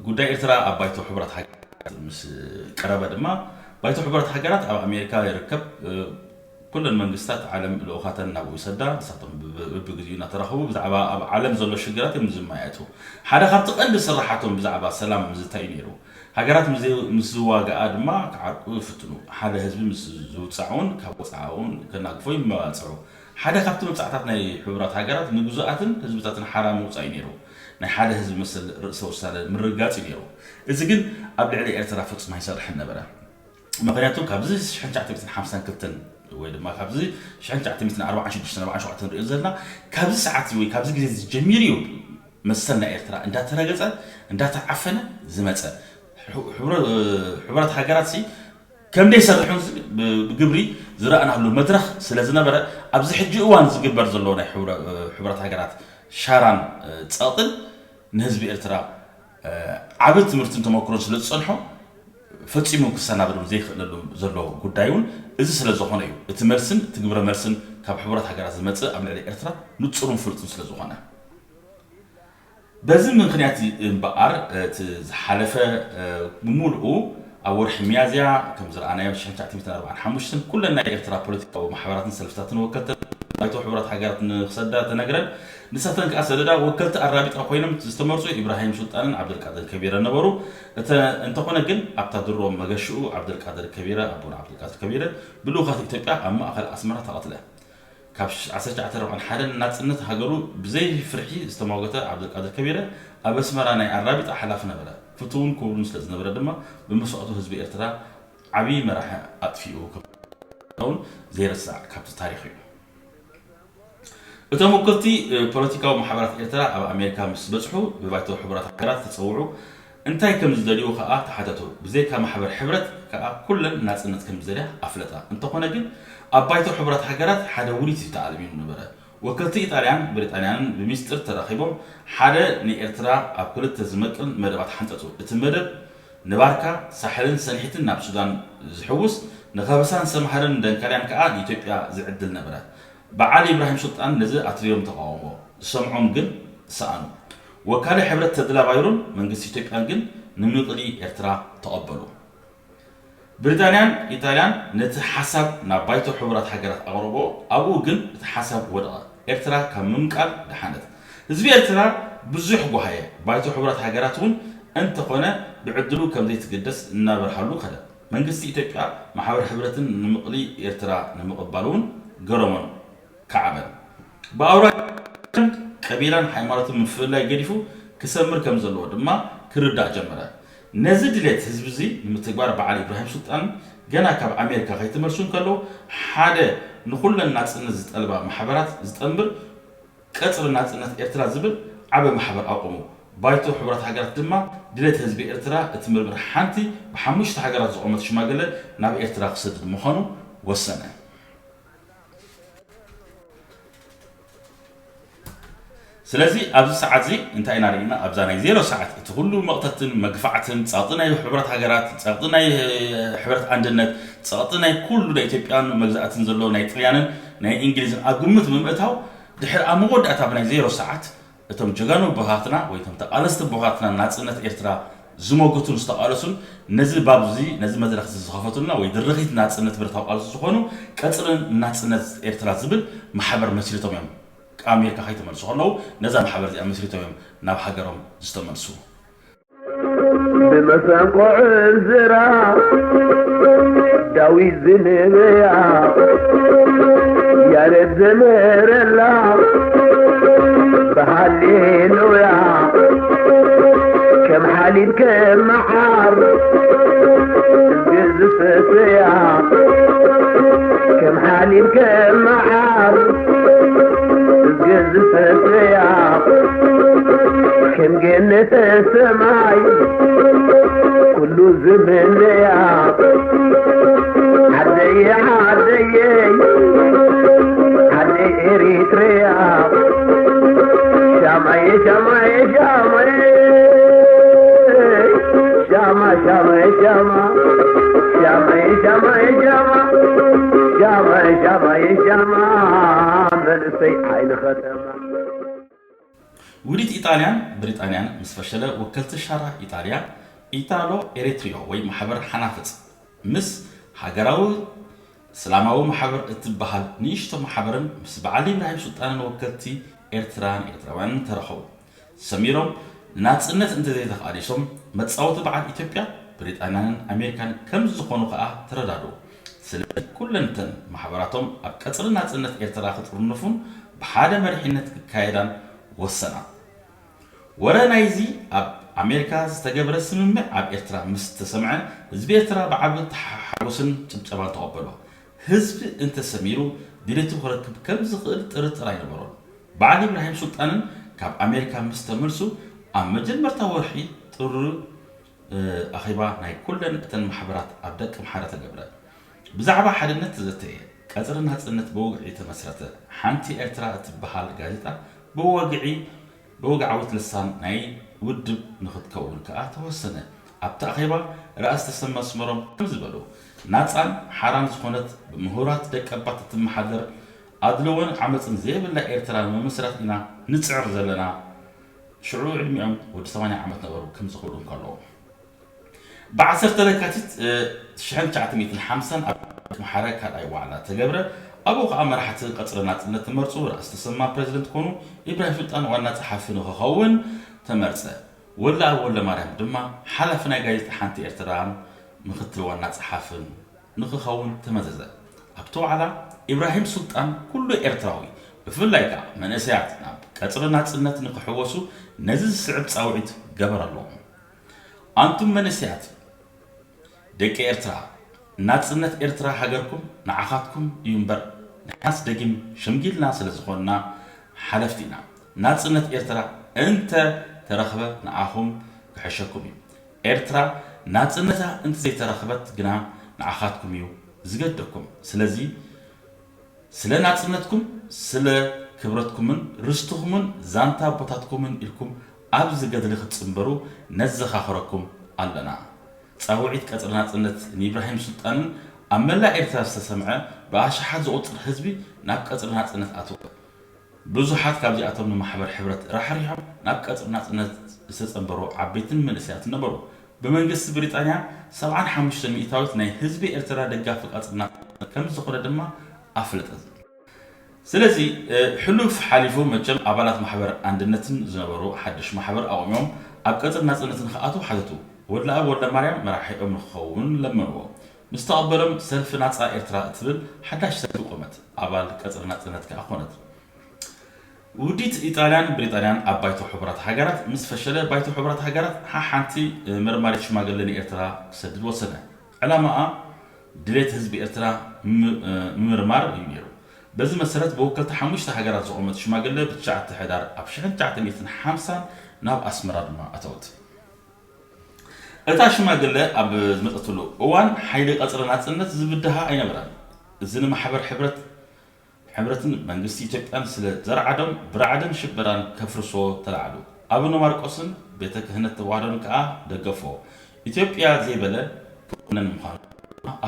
ጉዳይ ኤርትራ ኣብ ባይቶ ሕቡራት ሃገራት ምስ ቀረበ ድማ ባይቶ ሕቡራት ሃገራት ኣብ ኣሜሪካ ይርከብ። ኩለን መንግስታት ዓለም ልኡኻተን ናብኡ ይሰዳ። ንሳቶም ብግዜኡ እናተራኸቡ ብዛዕባ ኣብ ዓለም ዘሎ ሽግራት እዮም ዝመያየጡ። ሓደ ካብቲ ቀንዲ ስራሓቶም ብዛዕባ ሰላም ምዝታይ እዩ ነይሩ። ሃገራት ምስ ዝዋግኣ ድማ ክዓርቁ ይፍትኑ። ሓደ ህዝቢ ምስ ዝውፃዕ እውን ካብ ወፃዓ እውን ከናግፎ ይመባፅዑ። ሓደ ካብቲ መብፃዕታት ናይ ሕቡራት ሃገራት ንግዙኣትን ህዝብታትን ሓራ ምውፃእ እዩ ነይሩ። ናይ ሓደ ህዝቢ መሰል ርእሰ ውሳነ ምርግጋፅ እዩ ነይሩ። እዚ ግን ኣብ ልዕሊ ኤርትራ ፍፁም ኣይሰርሕን ነበረ። ምክንያቱ ካብዚ ሽሕን ትሽዓተ ሚእትን ሓምሳን ክልተን ወይ ድማ ካብዚ ሽሕን ትሽዓተ ሚእትን ኣርባዓን ሽዱሽተን ኣርባዓን ሸውዓተን ንሪኦ ዘለና ካብዚ ሰዓት ወይ ካብዚ ግዜ ጀሚሩ እዩ መሰል ናይ ኤርትራ እንዳተረገጸ እንዳተዓፈነ ዝመጸ። ሕቡራት ሃገራት ሲ ከም ደይሰርሕን ብግብሪ ዝረኣናሉ መድረኽ ስለ ዝነበረ ኣብዚ ሕጂ እዋን ዝግበር ዘሎ ናይ ሕቡራት ሃገራት ሻራን ጸቕጥን ንህዝቢ ኤርትራ ዓቢ ትምህርትን ተመክሮን ስለ ዝጸንሖ ፈጺሙ ክሰናበድ እውን ዘይክእለሉ ዘሎ ጉዳይ እውን እዚ ስለ ዝኾነ እዩ። እቲ መልስን እቲ ግብረ መልስን ካብ ሕቡራት ሃገራት ዝመጽእ ኣብ ልዕሊ ኤርትራ ንጹርን ፍሉጥን ስለ ዝኾነ። በዚ ምኽንያት እምበኣር እቲ ዝሓለፈ ብምሉኡ ኣብ ወርሒ ሚያዝያ ከም ዝረኣናዮ ሽሕን ትሽዓተ ሚእትን ኣርባዓን ሓሙሽተን ኩለን ናይ ኤርትራ ፖለቲካዊ ማሕበራትን ሰልፍታትን ወከልተን ባይቶ ሕቡራት ሃገራት ንክሰዳ ተነግረን። ንሳተን ከኣ ሰደዳ ወከልቲ ኣራቢጣ ኮይኖም ዝተመርጹ ኢብራሂም ሱልጣንን ዓብደልቃድር ከቢረን ነበሩ። እተ እንተኾነ ግን ኣብታ ድሮ መገሽኡ ዓብደልቃድር ከቢረ ኣቦና ዓብደልቃድር ከቢረ ብልኡኻት ኢትዮጵያ ኣብ ማእኸል ኣስመራ ተቐትለ። ካብ ዓሰርተ ትሽዓተ ኣርባዓን ሓደን ናጽነት ሃገሩ ብዘይ ፍርሒ ዝተሟገተ ዓብደልቃድር ከቢረ ኣብ ኣስመራ ናይ ኣራቢጣ ሓላፊ ነበረ። ፍቱውን ክቡርን ስለ ዝነበረ ድማ ብመስዋእቱ ህዝቢ ኤርትራ ዓቢ መራሒ ኣጥፊኡ ከም እውን ዘይርሳዕ ካብቲ ታሪኽ እዩ። እቶም ወከልቲ ፖለቲካዊ ማሕበራት ኤርትራ ኣብ ኣሜሪካ ምስ በጽሑ ብባይቶ ሕቡራት ሃገራት ተጸውዑ እንታይ ከም ዝደልዩ ከኣ ተሓተቱ። ብዘይካ ማሕበር ሕብረት ከኣ ኩለን ናጽነት ከም ዝደልያ ኣፍለጣ። እንተኾነ ግን ኣብ ባይቶ ሕቡራት ሃገራት ሓደ ውዲት እዩ ተኣልሚኑ ነበረ። ወከልቲ ኢጣልያን ብሪጣንያንን ብሚስጥር ተራኺቦም ሓደ ንኤርትራ ኣብ ክልተ ዝመቅል መደባት ሓንጸጹ። እቲ መደብ ንባርካ፣ ሳሕልን ሰንሒትን ናብ ሱዳን ዝሕውስ፣ ንኸበሳን ሰምሃርን ደንካልያን ከኣ ንኢትዮጵያ ዝዕድል ነበረ። በዓል ኢብራሂም ሱልጣን ነዚ ኣትሪሮም ተቓወሞ፣ ዝሰምዖም ግን ሰኣኑ። ወካሊ ሕብረት ተድላ ባይሮን መንግስቲ ኢትዮጵያን ግን ንምቕሊ ኤርትራ ተቐበሉ። ብሪጣንያን ኢጣልያን ነቲ ሓሳብ ናብ ባይቶ ሕቡራት ሃገራት ኣቕረቦ፣ ኣብኡ ግን እቲ ሓሳብ ወደቐ። ኤርትራ ካብ ምምቃል ደሓነት። ህዝቢ ኤርትራ ብዙሕ ጓሃየ። ባይቶ ሕቡራት ሃገራት እውን እንተኾነ ብዕድሉ ከም ዘይትግደስ እናበርሃሉ ከደ። መንግስቲ ኢትዮጵያ ማሕበር ሕብረትን ንምቕሊ ኤርትራ ንምቕባል እውን ገረሞን ከዓበን። ብኣውራጃን ቀቢላን ሃይማኖትን ምፍልላይ ገዲፉ ክሰምር ከም ዘለዎ ድማ ክርዳእ ጀመረ። ነዚ ድሌት ህዝቢ እዚ ንምትግባር በዓል ኢብራሂም ሱልጣን ገና ካብ ኣሜሪካ ከይተመልሱ እንከለዉ ሓደ ንኹለን ናጽነት ዝጠልባ ማሕበራት ዝጠምብር ቀጽሪ ናጽነት ኤርትራ ዝብል ዓቢ ማሕበር ኣቑሙ። ባይቶ ሕቡራት ሃገራት ድማ ድሌት ህዝቢ ኤርትራ እትምርምር ሓንቲ ብሓሙሽተ ሃገራት ዝቖመት ሽማግለ ናብ ኤርትራ ክሰድድ ምዃኑ ወሰነ። ስለዚ ኣብዚ ሰዓት እዚ እንታይ ኢና ርኢና? ኣብዛ ናይ ዜሮ ሰዓት እቲ ኩሉ መቕተትን መግፋዕትን ጸቕጢ ናይ ሕቡራት ሃገራት፣ ጸቕጢ ናይ ሕብረት ኣንድነት፣ ጸቕጢ ናይ ኩሉ ናይ ኢትዮጵያን መግዛእትን ዘሎ ናይ ጥልያንን ናይ እንግሊዝን ኣብ ግምት ብምእታው ድሕሪ ኣብ መወዳእታ ብናይ ዜሮ ሰዓት እቶም ጀጋኑ ኣቦታትና ወይ እቶም ተቓለስቲ ኣቦታትና ናጽነት ኤርትራ ዝሞገቱን ዝተቓለሱን ነዚ ባብ እዚ ነዚ መድረኽ እዚ ዝኸፈቱልና ወይ ድርኺት ናጽነት ብረታዊ ቃልሲ ዝኾኑ ቀጽርን ናጽነት ኤርትራ ዝብል ማሕበር መስሪቶም እዮም። ኣሜሪካ ከይተመልሱ ከለዉ ነዛ ማሕበር እዚኣ መስሪቶም እዮም ናብ ሃገሮም ዝተመልሱ። ብመሰንቆ ዕዝራ ዳዊት ዝንበያ ያሬድ ዘመረላ ብሃሌሉያ ከም ሓሊብ ከም መዓር ዝፈሰያ ከም ሓሊብ ከም መዓር ዝፈሰያ ከም ገነተ ሰማይ ኩሉ ዝምነያ ዓደየ ዓደየ ዓደይ ኤሪትሪያ ሻማየ ሻማየ ሻማየ ሻማ ሻማየ ሻማ ሻማየ ሻማየ ሻማ ሻማየ ሻማየ ሻማ መንእሰይ ዓይኒ ከተማ። ውዲት ኢጣልያን ብሪጣንያን ምስ ፈሸለ ወከልቲ ሻራ ኢጣልያ ኢታሎ ኤሪትሪዮ ወይ ማሕበር ሓናፍጽ ምስ ሃገራዊ እስላማዊ ማሕበር እትበሃል ንእሽቶ ማሕበርን ምስ በዓል ኢብራሂም ሱልጣንን ወከልቲ ኤርትራን ኤርትራውያንን ተረኸቡ። ሰሚሮም ንናጽነት እንተዘይተቓሊሶም መጻወቲ በዓል ኢትዮጵያ፣ ብሪጣንያንን ኣሜሪካን ከም ዝኾኑ ከኣ ተረዳድኡ። ስለዚ ኩለን እተን ማሕበራቶም ኣብ ቀጽሪ ናጽነት ኤርትራ ክጥርንፉን ብሓደ መሪሕነት ክካየዳን ወሰና። ወረ ናይዚ ኣብ ኣሜሪካ ዝተገብረ ስምምዕ ኣብ ኤርትራ ምስ ተሰምዐ ህዝቢ ኤርትራ ብዓቢ ተሓጎስን ጭብጨባን ተቐበሎ። ህዝቢ እንተሰሚሩ ድሌቱ ክረክብ ከም ዝኽእል ጥርጥር ኣይነበሮን። በዓል ኢብራሂም ሱልጣንን ካብ ኣሜሪካ ምስ ተመልሱ ኣብ መጀመርታ ወርሒ ጥሪ ኣኼባ ናይ ኩለን እተን ማሕበራት ኣብ ደቂ ኣምሓራ ተገብረ። ብዛዕባ ሓድነት ተዘተየ። ቀጽሪ ናጽነት ብወግዒ ተመስረተ። ሓንቲ ኤርትራ እትበሃል ጋዜጣ ብወግዒ ብወግዓዊት ልሳን ናይ ውድብ ንኽትከውን ከኣ ተወሰነ። ኣብቲ ኣኼባ ራእሲ ተሰማ ኣስመሮም ከምዚ በሉ፣ ናጻን ሓራን ዝኾነት ብምሁራት ደቀባት እትመሓደር ኣድልዎን ዓመጽን ዘይብላ ኤርትራ ንምምስራት ኢና ንጽዕር ዘለና። ሽዑ ዕድሚኦም ወዲ ሰማንያ ዓመት ነበሩ። ከምዚ ክብሉ እንከለዉ ብዓሰርተ ለካቲት ሽሕን ትሽዓተ ሚእትን ሓምሳን ኣብ ኣምሓራ ካልኣይ ዋዕላ ተገብረ። ኣብኡ ከኣ መራሕቲ ቀጽሪ ናጽነት ተመርጹ። ራእሲ ተሰማ ፕረዚደንት ኮኑ። ኢብራሂም ሱልጣን ዋና ጸሓፊ ንኽኸውን ተመርጸ። ወልደኣብ ወልደማርያም ድማ ሓላፊ ናይ ጋዜጣ ሓንቲ ኤርትራን ምኽትል ዋና ጸሓፍን ንኽኸውን ተመዘዘ። ኣብቲ ዋዕላ ኢብራሂም ሱልጣን ኩሉ ኤርትራዊ ብፍላይ ከኣ መንእሰያት ናብ ቀጽሪ ናጽነት ንኽሕወሱ ነዚ ዝስዕብ ጻውዒት ገበረሎም። ኣንቱም መንእሰያት ደቂ ኤርትራ፣ ናጽነት ኤርትራ ሃገርኩም ንዓኻትኩም እዩ እምበር ንሕናስ ደጊም ሸምጊልና ስለ ዝኾንና ሓለፍቲ ኢና። ናጽነት ኤርትራ እንተ ተረኽበ ንዓኹም ክሕሸኩም እዩ። ኤርትራ ናጽነታ እንተ ዘይተረኽበት ግና ንዓኻትኩም እዩ ዝገደኩም። ስለዚ ስለ ናጽነትኩም፣ ስለ ክብረትኩምን ርስትኹምን ዛንታ ኣቦታትኩምን ኢልኩም ኣብዚ ገድሊ ክትጽንበሩ ነዘኻኽረኩም ኣለና። ጻውዒት ቀጽሪ ናጽነት ንኢብራሂም ሱልጣንን ኣብ መላእ ኤርትራ ዝተሰምዐ ብኣሽሓት ዝቑጸር ህዝቢ ናብ ቀጽሪ ናጽነት ኣተወ። ብዙሓት ካብዚኣቶም ንማሕበር ሕብረት ራሕሪሖም ናብ ቀጽሪ ናጽነት ዝተጸንበሩ ዓበይትን መንእሰያትን ነበሩ። ብመንግስቲ ብሪጣንያ ሰብዓን ሓሙሽተ ሚእታዊት ናይ ህዝቢ ኤርትራ ደጋፊ ቀጽሪ ናጽነት ከም ዝኾነ ድማ ኣፍለጠት። ስለዚ ሕሉፍ ሓሊፉ መቸም ኣባላት ማሕበር ኣንድነትን ዝነበሩ ሓድሽ ማሕበር ኣቑሚዮም ኣብ ቀጽሪ ናጽነትን ክኣትዉ ሓተቱ። ወድለኣብ ወልደማርያም መራሒኦም ንክኸውን ለመንዎ። ምስ ተቐበሎም ሰልፊ ናጻ ኤርትራ እትብል ሓዳሽ ሰልፊ ቆመት። ኣባል ቀጽሪ ናጽነት ከኣ ኮነት። ውዲት ኢጣልያን ብሪጣንያን ኣብ ባይቶ ሕቡራት ሃገራት ምስ ፈሸለ ባይቶ ሕቡራት ሃገራት ሓሓንቲ መርማሪት ሽማግለ ንኤርትራ ክሰድድ ወሰነ። ዕላማኣ ድሌት ህዝቢ ኤርትራ ምምርማር እዩ ነይሩ። በዚ መሰረት ብወከልቲ ሓሙሽተ ሃገራት ዝቖመት ሽማግለ ብ ትሽዓተ ሕዳር ኣብ ሽሕን ትሽዓተ ሚእትን ሓምሳን ናብ ኣስመራ ድማ ኣተወት። እታ ሽማግለ ኣብ ዝመጸትሉ እዋን ሓይሊ ቀጽሪ ናጽነት ዝብድሃ ኣይነበረን። እዚ ንማሕበር ሕብረት ሕብረትን መንግስቲ ኢትዮጵያን ስለ ዘርዓዶም ብራዕድን ሽበራን ከፍርሶ ተላዕሉ። ኣቡነ ማርቆስን ቤተ ክህነት ተዋህዶን ከኣ ደገፎ። ኢትዮጵያ ዘይበለ ክውነን ምዃኑ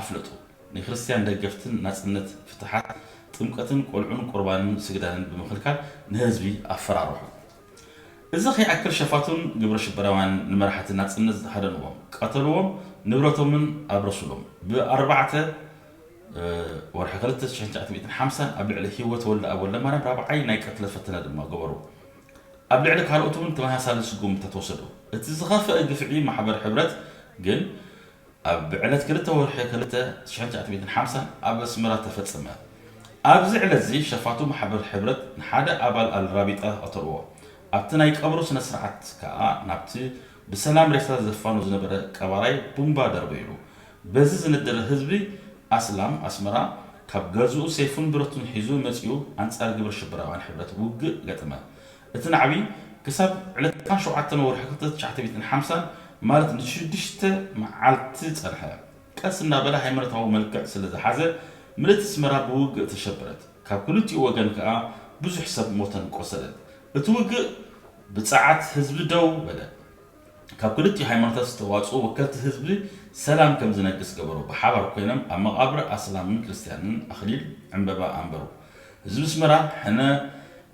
ኣፍለጡ። ንክርስትያን ደገፍትን ናጽነት ፍትሓት ጥምቀትን ቆልዑን ቁርባንን ስግዳንን ብምኽልካል ንህዝቢ ኣፈራርሑ። እዚ ከይኣክል ሸፋቱን ግብረ ሽበራውያን ንመራሕቲ ናጽነት ሃደንዎም፣ ቀተልዎም፣ ንብረቶምን ኣብረሱሎም። ብኣርባዕተ ወርሒ ክልተ ሽሕን ትሽዓተ ሚእትን ሓምሳን ኣብ ልዕሊ ሂወት ወልደኣብ ወልደማርያም ራብዓይ ናይ ቅትለት ፈተነ ድማ ገበሩ። ኣብ ልዕሊ ካልኦት እውን ተመሳሳሊ ስጉምትታት ወሰዱ። እቲ ዝኸፍአ ግፍዒ ማሕበር ሕብረት ግን ኣብ ዕለት ክልተ ወርሒ ክልተ ሽሕን ትሽዓተ ሚእትን ሓምሳን ኣብ ኣስመራ ተፈጸመ። ኣብዚ ዕለት እዚ ሸፋቱ ማሕበር ሕብረት ንሓደ ኣባል ኣልራቢጣ ቀተልዎ። ኣብቲ ናይ ቀብሩ ስነ ስርዓት ከኣ ናብቲ ብሰላም ሬሳ ዘፋኑ ዝነበረ ቀባራይ ቡምባ ደርበይሉ። በዚ ዝነደደ ህዝቢ ኣስላም ኣስመራ ካብ ገዝኡ ሰይፉን ብረቱን ሒዙ መጺኡ ኣንጻር ግብረ ሽበራውያን ሕብረት ውግእ ገጠመ። እቲ ናዕቢ ክሳብ ዕለት ሸውዓተ ወርሒ ክልተ ትሽዓተ ሚእትን ሓምሳን ማለት ንሽዱሽተ መዓልቲ ጸንሐ። ቀስ እናበለ ሃይማኖታዊ መልክዕ ስለ ዝሓዘ ምልእቲ ኣስመራ ብውግእ ተሸበረት። ካብ ክልቲኡ ወገን ከኣ ብዙሕ ሰብ ሞተን ቆሰለን። እቲ ውግእ ብጸዓት ህዝቢ ደው በለ። ካብ ክልቲኡ ሃይማኖታት ዝተዋጽኡ ወከልቲ ህዝቢ ሰላም ከም ዝነግስ ገበሩ። ብሓባር ኮይኖም ኣብ መቓብር ኣስላምን ክርስትያንን ኣኽሊል ዕምበባ ኣንበሩ። ህዝቢ ኣስመራ ሕነ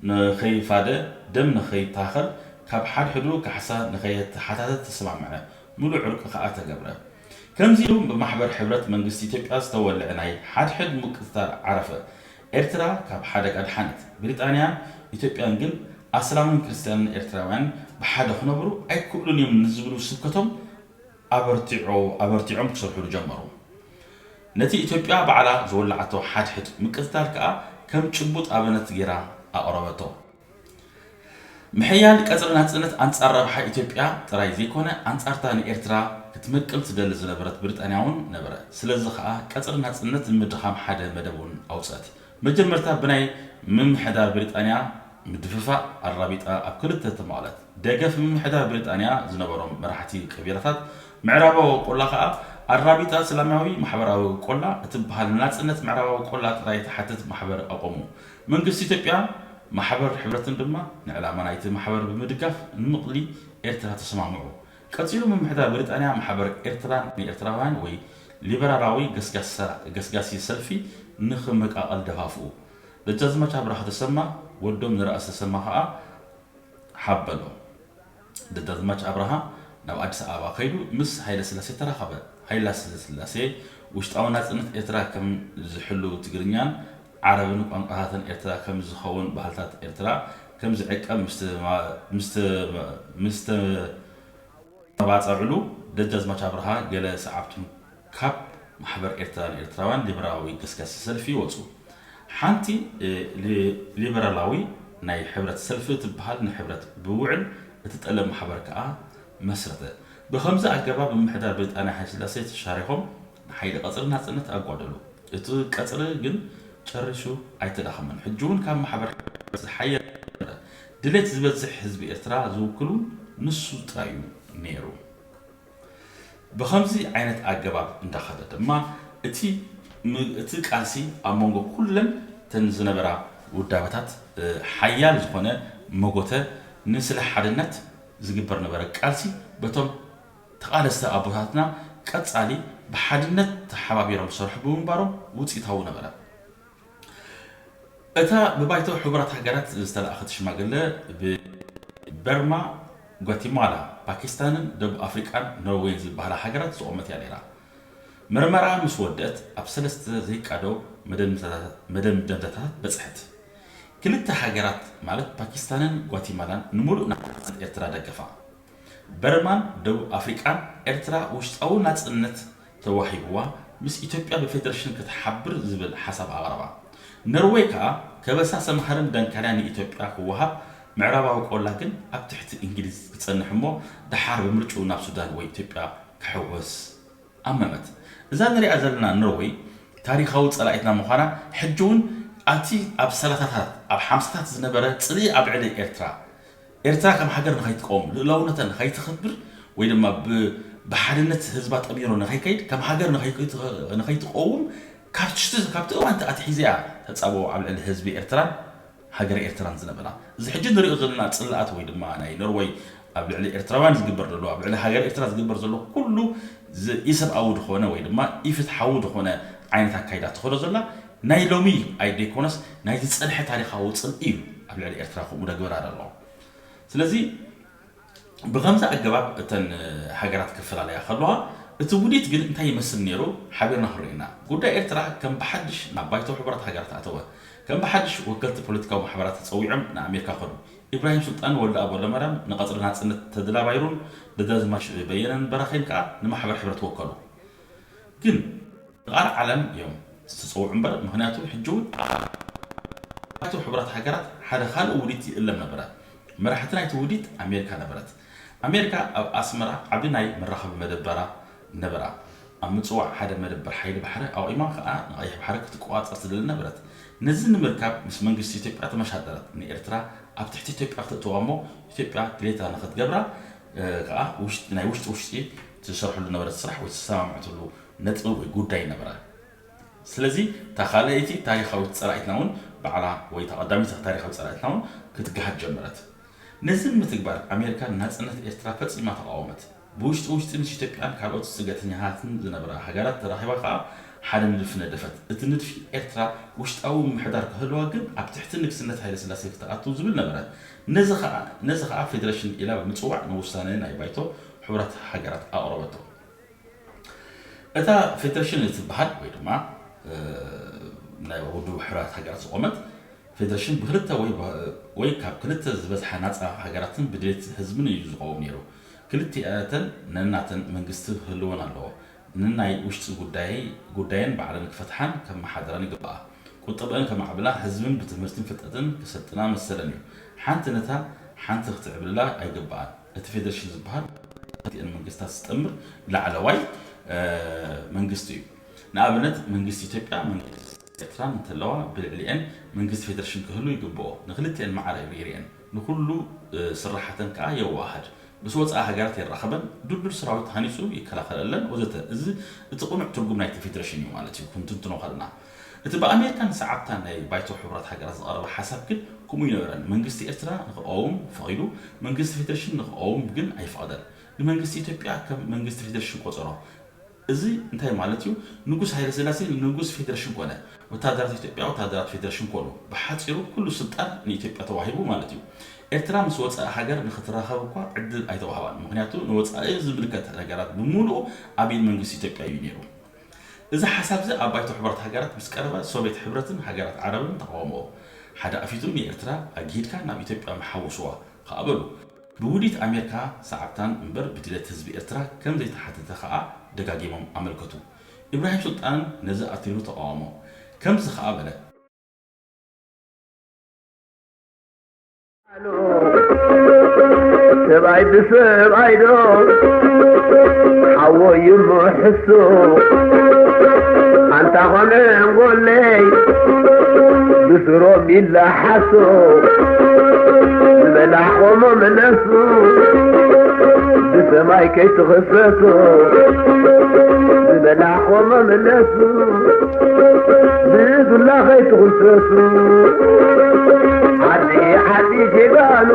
ንኸይፋደ፣ ደም ንኸይታኸል፣ ካብ ሓድሕዱ ካሕሳ ንኸየተሓታተት ተሰማምዐ። ምሉእ ዕርቂ ከኣ ተገብረ። ከምዚ ኢሉ ብማሕበር ሕብረት መንግስቲ ኢትዮጵያ ዝተወልዐ ናይ ሓድሕድ ምቅትታል ዓረፈ። ኤርትራ ካብ ሓደጋ ድሓነት። ብሪጣንያን ኢትዮጵያን ግን ኣስላምን ክርስትያንን ኤርትራውያን ብሓደ ክነብሩ ኣይክእሉን እዮም ንዝብሉ ስብከቶም ኣበርቲዖ-፣ ኣበርቲዖም ክሰርሑሉ ጀመሩ። ነቲ ኢትዮጵያ ባዕላ ዝወለዓቶ ሓድሕድ ምቅትታል ከኣ ከም ጭቡጥ ኣብነት ገይራ ኣቕረበቶ። ምሕያል ቀጽሪ ናጽነት ኣንጻር ረብሓ ኢትዮጵያ ጥራይ ዘይኮነ፣ ኣንጻርታ ንኤርትራ ክትመቅል ትደሊ ዝነበረት ብሪጣንያ እውን ነበረ። ስለዚ ከኣ ቀጽሪ ናጽነት ንምድኻም ሓደ መደብ እውን ኣውጸት። መጀመርታ ብናይ ምምሕዳር ብሪጣንያ ምድፍፋእ ኣራቢጣ ኣብ ክልተ ተመቐለት። ደገፍ ምምሕዳር ብሪጣንያ ዝነበሮም መራሕቲ ቀቢላታት ምዕራባዊ ቆላ ከኣ ኣራቢጣ እስላማዊ ማሕበራዊ ቆላ እትበሃል ንናጽነት ምዕራባዊ ቆላ ጥራይ ትሓትት ማሕበር ኣቆሙ። መንግስቲ ኢትዮጵያ ማሕበር ሕብረትን ድማ ንዕላማ ናይቲ ማሕበር ብምድጋፍ ንምቕሊ ኤርትራ ተሰማምዑ። ቀጺሉ ምምሕዳር ብሪጣንያ ማሕበር ኤርትራ ንኤርትራውያን ወይ ሊበራላዊ ገስጋሳ-፣ ገስጋሲ ሰልፊ ንኽመቃቐል ደፋፍኡ። ደጃዝማች ኣብርሃ ተሰማ ወዶም ንራእሲ ተሰማ ከኣ ሓበሎ። ደጃዝማች ኣብርሃ ናብ ኣዲስ ኣበባ ከይዱ ምስ ሃይለ ስላሴ ተራኸበ። ሃይለ ስላሴ ውሽጣዊ ናጽነት ኤርትራ ከም ዝሕሉ፣ ትግርኛን ዓረብን ቋንቋታትን ኤርትራ ከም ዝኸውን፣ ባህልታት ኤርትራ ከም ዝዕቀብ ምስ ተማ-፣ ምስ ተ-፣ ምስ ተ-፣ ተባጸዕሉ፣ ደጃዝማች ኣብርሃ ገለ ሰዓብቱን ካብ ማሕበር ኤርትራ ንኤርትራውያን ሊበራላዊ ገስጋሲ ሰልፊ ወጹ። ሓንቲ፣ እ፣ ሊ-፣ ሊበራላዊ ናይ ሕብረት ሰልፊ ትበሃል ንሕብረት ብውዕል እትጠልብ ማሕበር ከኣ መስረተ። ብኸምዚ ኣገባብ ምምሕዳር ብሪጣንያ ሃይለስላሴ ተሻሪኾም ንሓይሊ ቀጽሪ ናጽነት ኣጓደሉ። እቲ ቀጽሪ ግን ጨሪሱ ኣይተዳኸመን። ሕጂ እውን ካብ ማሕበር ዝሓየለ ነበረ። ድሌት ዝበዝሕ ህዝቢ ኤርትራ ዝውክሉ ንሱ ጥራይ እዩ ነይሩ። ብኸምዚ ዓይነት ኣገባብ እንዳኸደ ድማ እቲ ም-፣ እቲ ቃልሲ ኣብ መንጎ ኩለን እተን ዝነበራ ውዳበታት ሓያል ዝኾነ መጎተ ንስለ ሓድነት ዝግበር ነበረ ቃልሲ በቶም ተቓለስቲ ኣቦታትና ቀጻሊ ብሓድነት ተሓባቢሮም ዝሰርሑ ብምንባሮም ውፅኢታዊ ነበረ። እታ ብባይቶ ሕቡራት ሃገራት ዝተላእኸት ሽማግለ ብበርማ፣ ጓቲማላ፣ ፓኪስታንን ደቡብ ኣፍሪቃን ኖርዌይን ዝበሃላ ሃገራት ዝቖመት እያ ነይራ። መርመራኣ ምስ ወደአት ኣብ ሰለስተ ዘይቃዶ መደምደምታታት በጽሐት። ክልተ ሃገራት ማለት ፓኪስታንን ጓቲማላን ንምሉእ ናጽነት ኤርትራ ደገፋ። በርማን ደቡብ ኣፍሪቃን ኤርትራ ውሽጣዊ ናጽነት ተዋሂብዋ ምስ ኢትዮጵያ ብፌደሬሽን ክትሓብር ዝብል ሓሳብ ኣቕረባ። ኖርዌይ ከኣ ከበሳ ሰምሃርን ደንካልያን ንኢትዮጵያ ክወሃብ፣ ምዕራባዊ ቆላ ግን ኣብ ትሕቲ እንግሊዝ ክጸንሕ እሞ ደሓር ብምርጭኡ ናብ ሱዳን ወይ ኢትዮጵያ ክሕወስ ኣመመት። እዛ ንሪኣ ዘለና ኖርወይ ታሪኻዊ ጸላኢትና ምዃና ሕጂ እውን ኣብቲ ኣብ ሰላሳታት ኣብ ሓምሳታት ዝነበረ ጽልኢ ኣብ ልዕሊ ኤርትራ ኤርትራ ከም ሃገር ንኸይትቀውም ልእላውነታ ንኸይትኽብር ወይ ድማ ብሓድነት ህዝባ ጠሚሮ ንኸይከይድ ከም ሃገር ንኸይትቀውም ካብቲ እዋንቲ ኣትሒዘያ ተፃበው ኣብ ልዕሊ ህዝቢ ኤርትራን ሃገር ኤርትራን ዝነበራ። እዚ ሕጂ ንሪኦ ዘለና ፅላኣት ወይ ድማ ናይ ኖርወይ ኣብ ልዕሊ ኤርትራውያን ዝግበር ዘሎ ኣብ ልዕሊ ሃገር ኤርትራ ዝግበር ዘሎ ኩሉ ኢሰብኣዊ ዝኾነ ወይ ድማ ኢፍትሓዊ ዝኾነ ዓይነት ኣካይዳ ትኸዶ ዘላ ናይ ሎሚ ኣይደይኮነስ ናይ ዝፀንሐ ታሪኻዊ ፅልኢ እዩ ኣብ ልዕሊ ኤርትራ ከምኡ ደግበራ ዘሎ። ስለዚ ብኸምዚ ኣገባብ እተን ሃገራት ክፈላለያ ከለዋ እቲ ውዲት ግን እንታይ ይመስል ነይሩ ሓቢርና ክንርኢ ኢና። ጉዳይ ኤርትራ ከም ብሓድሽ ናብ ባይቶ ሕቡራት ሃገራት ኣተወ። ከም ብሓድሽ ወከልቲ ፖለቲካዊ ማሕበራት ተጸዊዖም ንኣሜሪካ ከዱ። ኢብራሂም ሱልጣን ወልደ ኣቦ ለማርያም ንቐጽሪ ናጽነት ተድላ ባይሩን ደጃዝማች በየነን በራኺን ከኣ ንማሕበር ሕብረት ወከሉ። ግን ቃል ዓለም እዮም ዝተጸውዑ እምበር ምኽንያቱ ሕጂ እውን ባይቶ ሕቡራት ሃገራት ሓደ ካልእ ውዲት ይእለም ነበረ። መራሕቲ ናይቲ ውዲት ኣሜሪካ ነበረት። ኣሜሪካ ኣብ ኣስመራ ዓቢ ናይ መራኸቢ መደበራ ነበራ። ኣብ ምጽዋዕ ሓደ መደበር ሓይሊ ባሕሪ ኣቑማ ከኣ ንቐይሕ ባሕሪ ክትቆጻጸር ትደሊ ነበረት። ነዚ ንምርካብ ምስ መንግስቲ ኢትዮጵያ ተመሻጠረት። ንኤርትራ ኣብ ትሕቲ ኢትዮጵያ ክተእትዋ እሞ ኢትዮጵያ ድሌታ ንኽትገብራ ከኣ ናይ ውሽጢ ውሽጢ ትሰርሕሉ ነበረት ስራሕ ወይ ትሰማምዐትሉ ነጥቢ ወይ ጉዳይ ነበረ። ስለዚ እታ ካልኣይቲ ታሪኻዊት ጸላኢትና እውን ባዕላ ወይ እታ ቀዳሚት ታሪኻዊት ጸላኢትና እውን ክትገሃድ ጀመረት። ነዚ ንምትግባር ኣሜሪካ ንናጽነት ኤርትራ ፈጺማ ተቓወመት። ብውሽጢ ውሽጢ ምስ ኢትዮጵያን ካልኦት ስደተኛታትን ዝነብራ ሃገራት ተራኺባ ከኣ ሓደ ንድፊ ነደፈት። እቲ ንድፊ ኤርትራ ውሽጣዊ ምምሕዳር ክህልዋ ግን ኣብ ትሕቲ ንግስነት ሃይለስላሴ ክትኣቱ ዝብል ነበረ። ነዚ ከኣ ፌደሬሽን ኢላ ብምጽዋዕ ንውሳነ ናይ ባይቶ ሕቡራት ሃገራት ኣቕረበቶ። እታ ፌደሬሽን እትበሃል ወይ ድማ ናይ ውድብ ሕቡራት ሃገራት ዝቖመት ፌደሬሽን ብክልተ ወይ ካብ ክልተ ዝበዝሓ ናፃ ሃገራትን ብድሌት ህዝብን እዩ ዝቐውም ነይሩ። ክልቲኣተን ነናተን መንግስቲ ክህልወን ኣለዎ። ንናይ ውሽጢ ጉዳየን ባዕለን ክፈትሓን ከመሓድራን ይግባኣ። ቁጠበአን ከማዕብላ፣ ህዝብን ብትምህርትን ፍልጠትን ክሰልጥና መሰለን እዩ። ሓንቲ ነታ ሓንቲ ክትዕብልላ ኣይግባኣን። እቲ ፌደሬሽን ዝበሃል ክልቲኤን መንግስታት ዝጠምር ላዕለዋይ መንግስቲ እዩ። ንኣብነት መንግስቲ ኢትዮጵያ መንግስቲ ኤርትራን እንተለዋ ብልዕሊኤን መንግስቲ ፌደሬሽን ክህሉ ይግብኦ። ንክልቲኤን ማዕረ ይርእየን፣ ንኩሉ ስራሓተን ከኣ የወሃድ። ምስ ወፃኢ ሃገራት የራኸበን፣ ድልዱል ሰራዊት ሃኒፁ ይከላኸለለን ወዘተ። እዚ እቲ ቅኑዕ ትርጉም ናይቲ ፌደሬሽን እዩ ማለት እዩ። ክንትንትኖ ከለና እቲ ብኣሜሪካን ሰዓብታን ናይ ባይቶ ሕቡራት ሃገራት ዝቐረበ ሓሳብ ግን ከምኡ ይነበረን። መንግስቲ ኤርትራ ንክቐውም ፈቒዱ፣ መንግስቲ ፌደሬሽን ንክቐውም ግን ኣይፈቐደን። ንመንግስቲ ኢትዮጵያ ከም መንግስቲ ፌደሬሽን ቆጸሮ። እዚ እንታይ ማለት እዩ? ንጉስ ሃይለስላሴ ንጉስ ፌደሬሽን ኮነ፣ ወታደራት ኢትዮጵያ ወታደራት ፌደሬሽን ኮኑ። ብሓፂሩ ኩሉ ስልጣን ንኢትዮጵያ ተዋሂቡ ማለት እዩ። ኤርትራ ምስ ወፃኢ ሃገር ንክትራኸብ እኳ ዕድል ኣይተዋህባን። ምክንያቱ ንወፃኢ ዝምልከት ነገራት ብምሉኡ ኣብ ኢድ መንግስቲ ኢትዮጵያ እዩ ነይሩ። እዚ ሓሳብ እዚ ኣብ ባይቶ ሕቡራት ሃገራት ምስ ቀረበ ሶቭየት ሕብረትን ሃገራት ዓረብን ተቃወምኦ። ሓደ ኣፊቱ ንኤርትራ ኣግሂድካ ናብ ኢትዮጵያ መሓውስዋ ከኣ በሉ። ብውዲት ኣሜርካ ሰዓብታን እምበር ብድሌት ህዝቢ ኤርትራ ከም ዘይተሓተተ ከኣ ደጋጊሞም ኣመልከቱ። ኢብራሂም ሱልጣን ነዚ ኣትሪሩ ተቃወሞ። ከምዚ ከኣ በለ። ሰብኣይ ብሰብኣይ ዶ ሓወይ እሞ ሕሱ ኣንታ ኾነ ጎለይ ብስሮም ይላሓሱ ዝበላሕቆሞ መለሱ ብሰማይ ከይትኽሰሱ በላዕኹም መምለሱ፣ ብዱላ ከይትኹሰሱ። ዓዲ ዓዲ ጀጋኑ፣